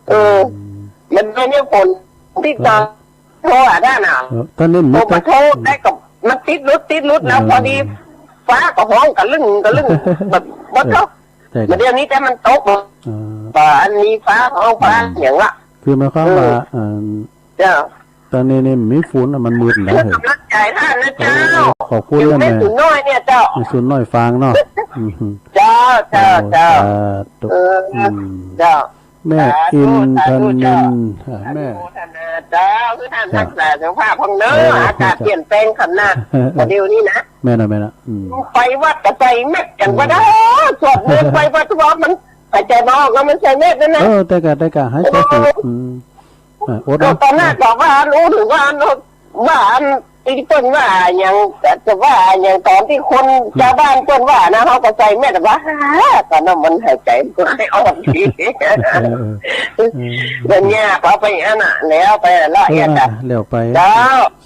เออ อืม มันเป็นเนี่ยฝนที่ตอน โทรหาต้านน่ะ เออ ต้านนี้มัน โทรมา ตก โทรได้กับ มันติดหลุด ติดหลุดแล้ว เออ พอดี ฟ้าก็ฮ้องกะลึ้งกะลึ้ง แบบ บ่ตก เออ ใช่ เดี๋ยวนี้แต่มันตก เออ ป่าอันนี้ฟ้าฮ้องฟ้า อืม หยังละ คือหมายความว่า เออ เอ่อ เจ้า ตอนนี้นี่มีฝนน่ะ มันมืดนะ เพื่อกำลังใจ๋ต้านนะเจ้า เออ ขอบคุณนะแม่ แม่สูนน้อยเนี่ยเจ้า แม่สูนน้อยฟังเนาะ อืม เจ้า เจ้า โอ้ เจ้า สาธุ เออ อืม เจ้า แม่ สาธุ อินทนิล สาธุเจ้า อ่า แม่ อนุโมทนาเจ้า คือต้าน เจ้า รักษาสุขภาพพ่องเน้อ เออ อากาศเปลี่ยนแปลงขนาด เออ เดี๋ยวนี้นะ แม่นน่ะ แม่นน่ะ อืม ไปวัดก็ใส่แมสกัน เออ ว่าได้ สวดมนต์ไปวัดทุกวันมันหายใจ๋บ่ออกแล้วมันใส่แมสนั่นนะ เออ แต่กะ แต่กะ หายใจ๋สิ อืม อ่ะ อดเอา ตอนนั้นก็ว่าอันอู้ถึงว่าอัน ว่าอันที่เปิ้นว่าหยัง จะว่าหยังตอนที่คน อืม ชาวบ้านเปิ้นว่านะ เขาก็ใส่แมสว่า ตอนนั้นมันหายใจ๋บ่ออกดี เออ เออ เออ เดี๋ยวนี้เขาไปอันน่ะ แล้วไปละ เออ เอียดอ่ะ แล้วไป เจ้า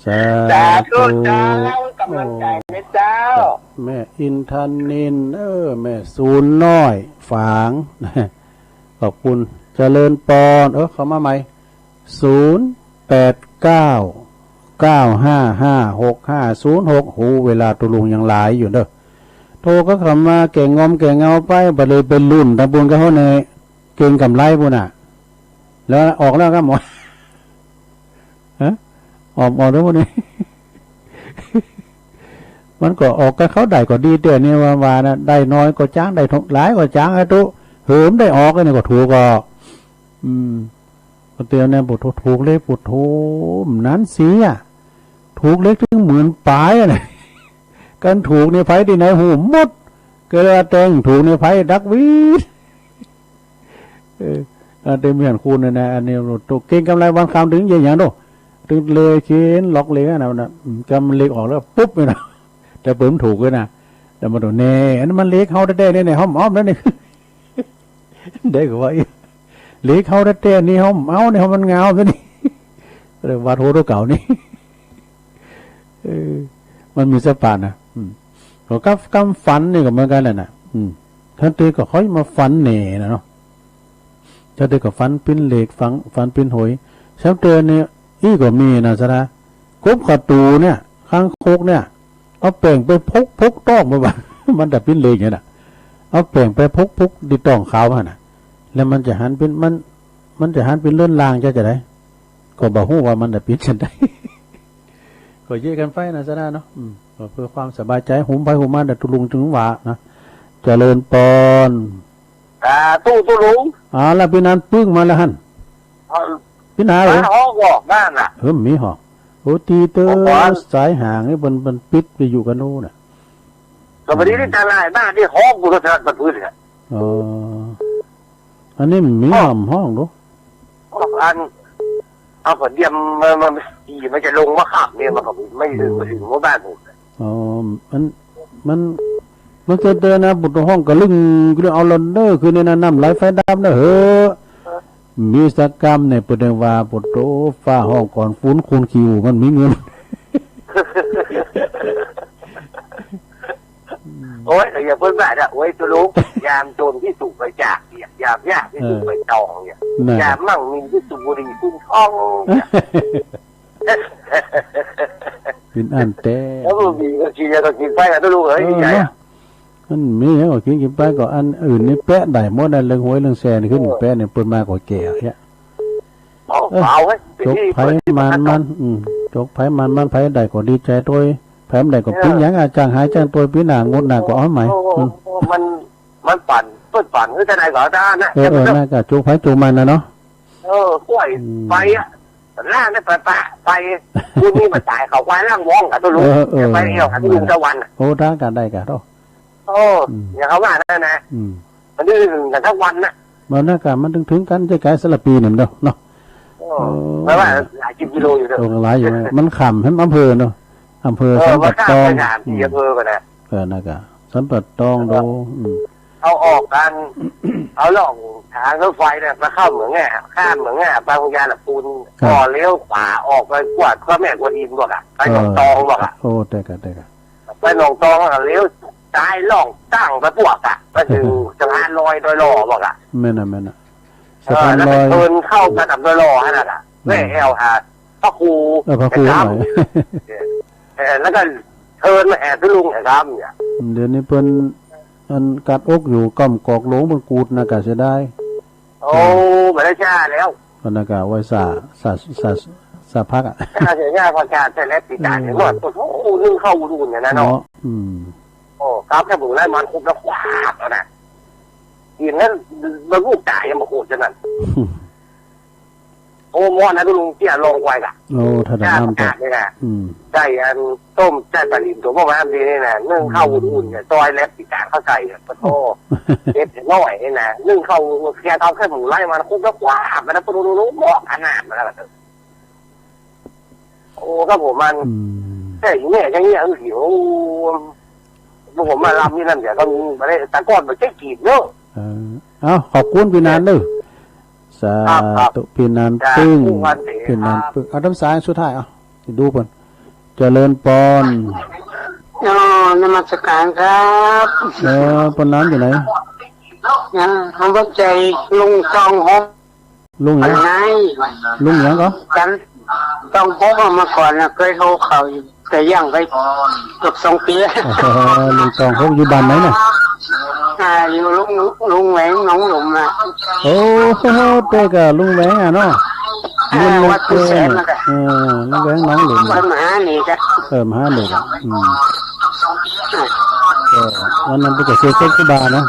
สา สาธุ ธุเจ้า กำลังใจ๋นะเจ้า แม่อินทนิล เออ แม่สูนน้อยฝาง ขอบคุณ เจริญปอน เออ เข้ามาใหม่ ศูนย์แปดเก้า เก้าห้าห้า หกห้าศูนย์หก โห เวลาตุ๊ลุงยังหลายอยู่เน้อ โทรก็เข้ามาแก่งงอมแก่งเงาไป บ่ได้ไปลุ้นตำบุญกับเขาในเก่งกำไรปู้นน่ะ แล้วออกแล้วครับหมอ ฮะ ออก ออกแล้วปู้นนี่ มันก็ออกกับเขาได้ก็ดี แต่นี่ว่า ว่านะ ได้น้อยก็จ๊าง ได้หลายก็จ๊าง ไอ้ตุ๊ หื้อมันได้ออก ไอ้นี่ก็ถูกก็ อืม ปะเตียวเนี่ย ปุโธ ถูกเลข ปุโธ นั้นเสีย ถูกเลขตึงหมื่นป๋ายอะนะ กันถูกเนี่ย ใผตี้ไหนฮู้หมด ก็เลยว่าแต่งถูกเนี่ย ใผดักวีด เออ อันเต็มเหียนคูณเนี่ยนะ อันนี้ตัวเก่งกำไรวันคำตึงเยียะหยังโด ตึงเลยเขียนล็อกเลยนะ นะ อืม กำเลขออกแล้วปุ๊บเนี่ยนะ แต่เปิ้นถูกเลยนะ แต่มาโต แน่ อันนั้นมันเลขเฮาแต๊ๆ เนี่ย เนี่ย เฮาอ้อมแล้วเนี่ย ได้ก็ว่า เลขเฮาแต๊ๆ นี่ เฮาเอาเนี่ย เฮามันงามซะนี่ เลยว่าโทษตัวเก่านี่ เออ มันมีสะปานนะ อืม ก็กับกำฝันนี่ก็เหมือนกั๋นแหละนะ อืม ถ้าเตยก็ค่อยมาฝันแหน่นะเนาะ ถ้าเตยก็ฝันปิ้นเลข ฝัน ฝันปิ้นหวย แซมเตยเนี่ย อี้ก็มีนะสะดา กบกับตั๋วเนี่ย คางคกเนี่ย เอาแป้งไปพกๆ ต๊องมันว่า มันจะปิ้นเลขเนี่ยนะ เอาแป้งไปพกๆ ตี้ต๊องขาวหั้นน่ะ แล้วมันจะหันปิ้น มัน มันจะหันปิ้นเรือนร่างจะ จะใด ก็บ่ฮู้ว่ามันจะปิ้นจะใด ก็เยียะกั๋นไปนะสะดาเนาะ อืม ก็เพื่อความสบายใจ๋ หุมใผหุมมัน แต่ตุ๊ลุงตึงว่านะ เจริญปอน สาธุตุ๊ลุง อ่า แล้วปี้นันปึ้งมาแล้วหั้น เอา ปี้นาเอ๋ย มาฮ้องออกบ้านน่ะ เออ มีฮ้อง โอ้ ตี้เตอ โอ้ สายห่างนี่เปิ้น เปิ้นปิดวิทยุกั๋นโน่นน่ะ ก็พอดีตี้ตลาดบ้านตี้ฮ้องกูก็สะดัดประพฤติอะ อ๋อ อันนี้มีฮ้อง ห้ามฮ้องดู อัน เอาก็เดี๋ยวมัน มัน มันจะลงมาขับเนี่ย มันก็ไม่ถึง ไม่ถึงหมู่บ้านผม อ๋อ มัน มัน มันเตือนๆ นะ ปุโธ ฮ้องกะลึ่ง กะลึ่ง เอาละเน่อ คืนนี้นะ น้ำไหลไฟดับเน่อเหอะ มีสักกำเนี่ย เปิ้นว่า ปุโธ ฟ้าฮ้องก่อนฝน คนขี้อู้มันมีเงิน โอ้ย อย่าเปิ้นว่านะ โอ้ย ตุ๊ลุง ยามจนที่สุขไปจากเกียรติ ยามยากที่สุขไปจองเนี่ย นั่น ยามมั่งมีที่สุขบุหรี่คุ้มครองเนี่ย ปิ้นอั้นแต๊ แล้วบ่มีก็กิ๋น แล้วก็กิ๋นไปอะตุ๊ลุงเอ๋ย เออ ใหญ่อะ เนาะ มันมีหยังก็กิ๋น กิ๋นไป ก็อันอื่นนี่แปะได้หมดนะ เรื่องหวยเรื่องแชร์นี่ขึ้น เออ แปะเนี่ย เปิ้นมาก็แก่เนี่ย เอา เออ เอาไว้ จกไผหมานมัน อืม จกไผหมานมัน ไผได้ก็ดีใจ๋ตวย ไผบ่ได้ก็ เออ ปิ้นหยังอะ จ้างหายจ้างตวย ปี๋หน้างวดหน้าก็เอาใหม่ โอ้โห อืม มัน มันปั่น เปิ้นปั่น เออ จะได้ก็ได้นะ เออ เออ นั่นก็จกไผจกมันน่ะเนาะ เออ กล้วย อืม ไปอะ ล่างได้ไปปะ ไป พรุ่งนี้มาจ่ายเขาควายล่างวองกับตุ๊ลุง เออ เออ ไปเที่ยวกับตุ๊ลุงตะวันอะ โอ้ ได้กะ ได้กะ โธ่ โอ้ อืม อย่างเขาว่านั่นนะ อืม มันดื้อกันทั้งวันน่ะ มันน่ากะ มันถึงๆ กั๋น ใจ๋ก๋ายสารภีเนี่ยเนาะ เนาะ โอ้ เออ แปลว่าหลายสิบกิโลอยู่เนาะ โอ้ หลายอยู่นะ มันข้ามแหมอำเภอเนาะ อำเภอ เออ สันป่าตอง มันข้ามไปสามสี่ อืม อำเภอก่อนนะ เออ น่ากะ สันป่าตอง แล้วก็ โด อืม เอาออกกั๋น เอาล่องทางรถไฟเนี่ย มาเข้าเหมืองแง่ ข้ามเหมืองแง่ บางพญาละปูน ครับ ก็เลี้ยวขวาออกไปกวาดพระแม่กวนอิมบอกอะ ไปหนองตองบอกอะ เออ โอ้ ได้กะ ได้กะ ไปหนองตองอะ เลี้ยวซ้ายล่องตั้งไปบวกอะ ไปถึงสะพานลอยดอยหล่อบอกอะ แม่นน่ะ แม่นน่ะ เออ สะพานลอย แล้วไปเทิร์นเข้ามาต๋ามดอยหล่อหั้นน่ะ อืม แม่แอ่วหาพระครู เออ พระครู นะครับ หน่อย เออ แล้วก็เทิร์นมาแอ่ตุ๊ลุงแอ่กำเนี่ย เดี๋ยวนี้เปิ้น อันกัดอกอยู่ ก้อมกอกหลวงเปิ้นกูดน่ากะเสียดาย โอ้ อืม บ่ได้จ้าแล้ว ก็น่ากะไว้ซ่า ซ่า ซ่า ซ่าพักอะ จ้าเสียหน้าพอจ้า แต่แล้วปีตาเนี่ย อืม นอน โอ้โห นึ่งข้าวอุ่นๆ เนี่ยนะเนาะ เนาะ อืม โอ้ ครับ ถ้าผมได้มันครบแล้ว คว้าบเอานะ กิ๋นแล้วมันลูกต๋ายยังบ่โคตรจะนั่น โอ้ หม้อนั้นตุ๊ลุงเตี้ยลองไว้ล่ะ โอ้ ถ้าได้น้ำ จ้าประกาศเลยนะ อืม ได้อันต้มใส่ปลาหลิมตัวเมื่อวานนี้นี่นะ นึ่งข้าวอุ่นๆ เนี่ย ซอยแล็บปีตาเข้าใส่อะ ปะโธ่ เด็ดน้อยนี่นะ นึ่งข้าวอุ่นๆ เคี่ยวข้าวแค่หมูไล่มันครบแล้ว คว้าบมันนะ ปะโธ่ เหมาะขนาดนั้นนะ โอ้ ครับผมมัน อืม แต่อยู่เนี่ย อย่างเงี้ย คือหิว พวกผมมาลำนี่นั่นเดี๋ยวก็มีมาได้ แต่ก่อนมันใช้กีบเนอะ เออ เอ้า ขอบคุณปี้นันเด้อ สาธุ ครับ ครับ ปี้นันปึ้ง สาธุ วันเสาร์ ปี้นันปึ้ง ครับ เอา ต๋ามสายสุดท้าย เอา ดูเปิ้น เจริญปอน อ๋อ นมัสการครับ เออ ปอนนั้นอยู่ไหน นะ ผมว่าใจลุงจองหก ลุงหยัง อันไหน ลุงหยังก็ กัน ต้องพบว่าเมื่อก่อนน่ะ เคยโทรเข้าอยู่ แต่ยังไปเกือบสองปี อ๋อ ลุงตองพบอยู่บ้านไหนน่ะ อ่า อยู่ลุง ลุงแหวงหนองหลุมน่ะ โอ้โห เตะกับลุงแหวงอะเนาะ อ่า ลุง วัดกุแสนน่ะ เออ ลุงแหวงหนองหลุม วัดมหาเนกอะ เออ มหาเนกอะ อืม เออ วันนั้นไปกับเซฟเซฟที่บ้านเนาะ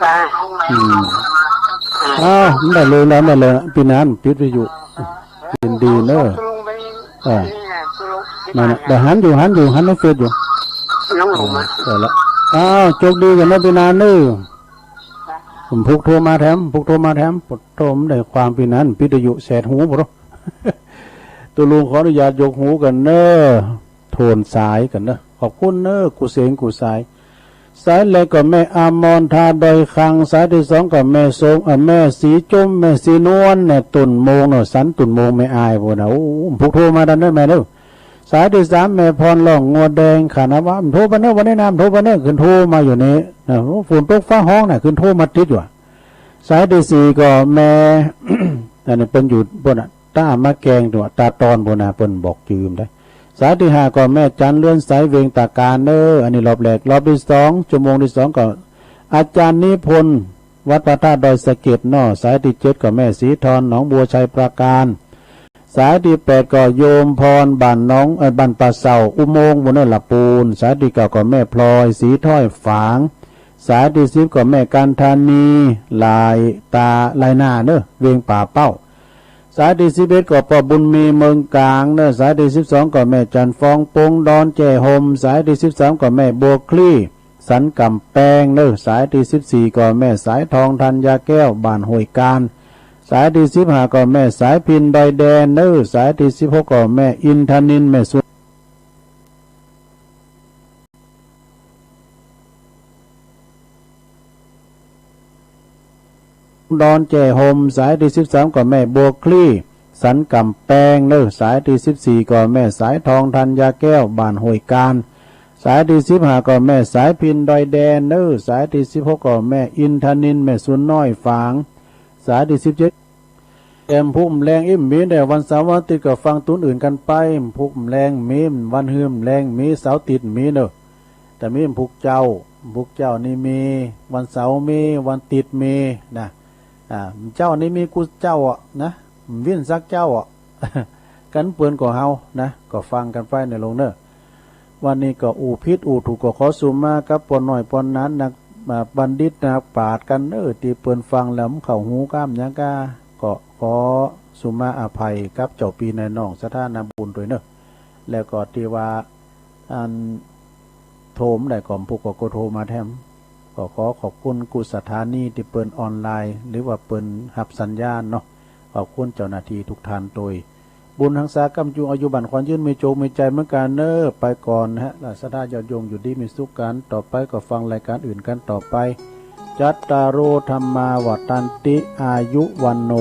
จ้า อืม อ้าว มันได้เลยแล้ว มันได้เลย ปี้นานปิดวิทยุ ยินดีเนอะ เออ นั่นน่ะ ได้หันอยู่ หันอยู่ หันในเฟซอยู่ น้องหลงมา เออ ได้ละ อ้าว โจคดีกั๋นเนอะปี้นานเนอะ ผมพุกโทรมาแถม พุกโทรมาแถม ปะโถ มันได้ความปี้นาน ปิดวิทยุแสดหู ปะโถ ตุ๊ลุงขออนุญาตยกหูกั๋นเนอะ โทนสายกั๋นเนอะ ขอบคุณเนอะ กู้เสียงกู้สาย สายแรกก็แม่อมร ท่าดอยคำ สายตี้สองก็แม่สม เอ่อ แม่สีจุ้ม แม่สีนวลเนี่ย ตุ่นโมงเนาะ สันตุ่นโมง แม่อายปู้นน่ะ โอ้ พุกโทรมาตันเนอะแม่เนอะ สายตี้สามแม่พร ร่องงัวแดง ขานาวา โทรไปเนอะ วันนี้นะ โทรไปเนอะ ขึ้นโทรมาอยู่นี่นะ โอ้ ฝนตกฟ้าฮ้องน่ะ ขึ้นโทรมาติดอยู่อะ สายตี้สี่ก็แม่ อันนี้เปิ้นอยู่ปู้นน่ะ ต้ามะแกงตั๊ว ตาตอนปู้นน่ะ เปิ้นบอกจื้อได้ สายตี้ห้าก็แม่จัน เรือนใส เวียงตาการเนอะ อันนี้รอบแรก รอบตี้สอง ชั่วโมงตี้สองก็อาจารย์นิพนธ์ วัดพระธาตุดอยสะเก็ดเนาะ สายตี้เจ็ดก็แม่สีทร หนองบัว ชัยปราการ สายตี้แปดก็โยมพร บ้านหนอง เอ่อ บ้านป่าเศร้า อุโมงค์ ปู้นเนอะ ละปูน สายตี้เก้าก็แม่พลอย สีถ้อย ฝาง สายตี้สิบก็แม่กันธานี ลายตา ลายนาเนอะ เวียงป่าเป้า สายตี้สิบเอ็ดก็ป้อบุญมี เมืองกลางเนอะ สายตี้สิบสองก็แม่จันทร์ฟอง ปงดอนแจ้ห่ม สายตี้สิบสามก็แม่บัวคลี่ สันกำแปงเนอะ สายตี้สิบสี่ก็แม่สายทอง ธัญญาแก้ว บ้านห้วยกาญ สายตี้สิบห้าก็แม่สายพิณ ดอยแดนเนอะ สายตี้สิบหกก็แม่อินทนิล แม่สุ ดอนแจ้ห่ม สายตี้สิบสามก็แม่บัวคลี่ สันกำแปงเนอะ สายตี้สิบสี่ก็แม่สายทอง ธัญญาแก้ว บ้านห้วยกาญ สายตี้สิบห้าก็แม่สายพิณ ดอยแดนเนอะ สายตี้สิบหกก็แม่อินทนิล แม่สุนน้อย ฝาง สายตี้สิบเจ็ด แอมพุกแมลงอิมมีเด้อ วันเสาร์วันอาทิตย์ก็ฟังตูนอื่นกั๋นไป พุกแมลงมี วันฮือแมลงมี เสาร์อาทิตย์มีเนอะ แต่มีพุกเจ๊า พุกเจ๊านี่มี วันเสาร์มี วันอาทิตย์มีนะ อ่า เจ๊านี่มีกู้เจ๊าอะนะ วินสักเจ๊าอะ กั๋นเปิ้นก็เฮานะ ก็ฟังกั๋นไปเน่อลุงเนอะ วันนี้ก็อู้ผิดอู้ถูกก็ขอสุมากับป้อน้อยป้อหนานนัก อ่า บัณฑิตนักปราชญ์กั๋นเนอะ ตี้เปิ้นฟังแล้วมันเข้าหูก้ามหยังก้า ก็ขอสุมาอภัยกับเจ้าปี้นายน้องศรัทธานาบุญตวยเนอะ แล้วก็ตี้ว่า อัน โทรบ่ได้ก็พุกก็โทรมาแถม ก็ขอขอบคุณกู้สถานีตี้เปิ้นออนไลน์ หรือว่าเปิ้นฮับสัญญาณเนาะ ขอบคุณเจ้าหน้าตี้กู้ท่านตวย บุญหักษาก้ำจุ้ง อายุมั่นขวัญยืน มีโจคมีชัยเหมือนกั๋นเนอะ ไปก่อนฮะ แล้วศรัทธาญาติโยมอยู่ดีมีสุขกั๋น ต่อไปก็ฟังรายก๋านอื่นกั๋นต่อไป จัตตาโร ธัมมา วัฑฒันติ อายุ วัณโณ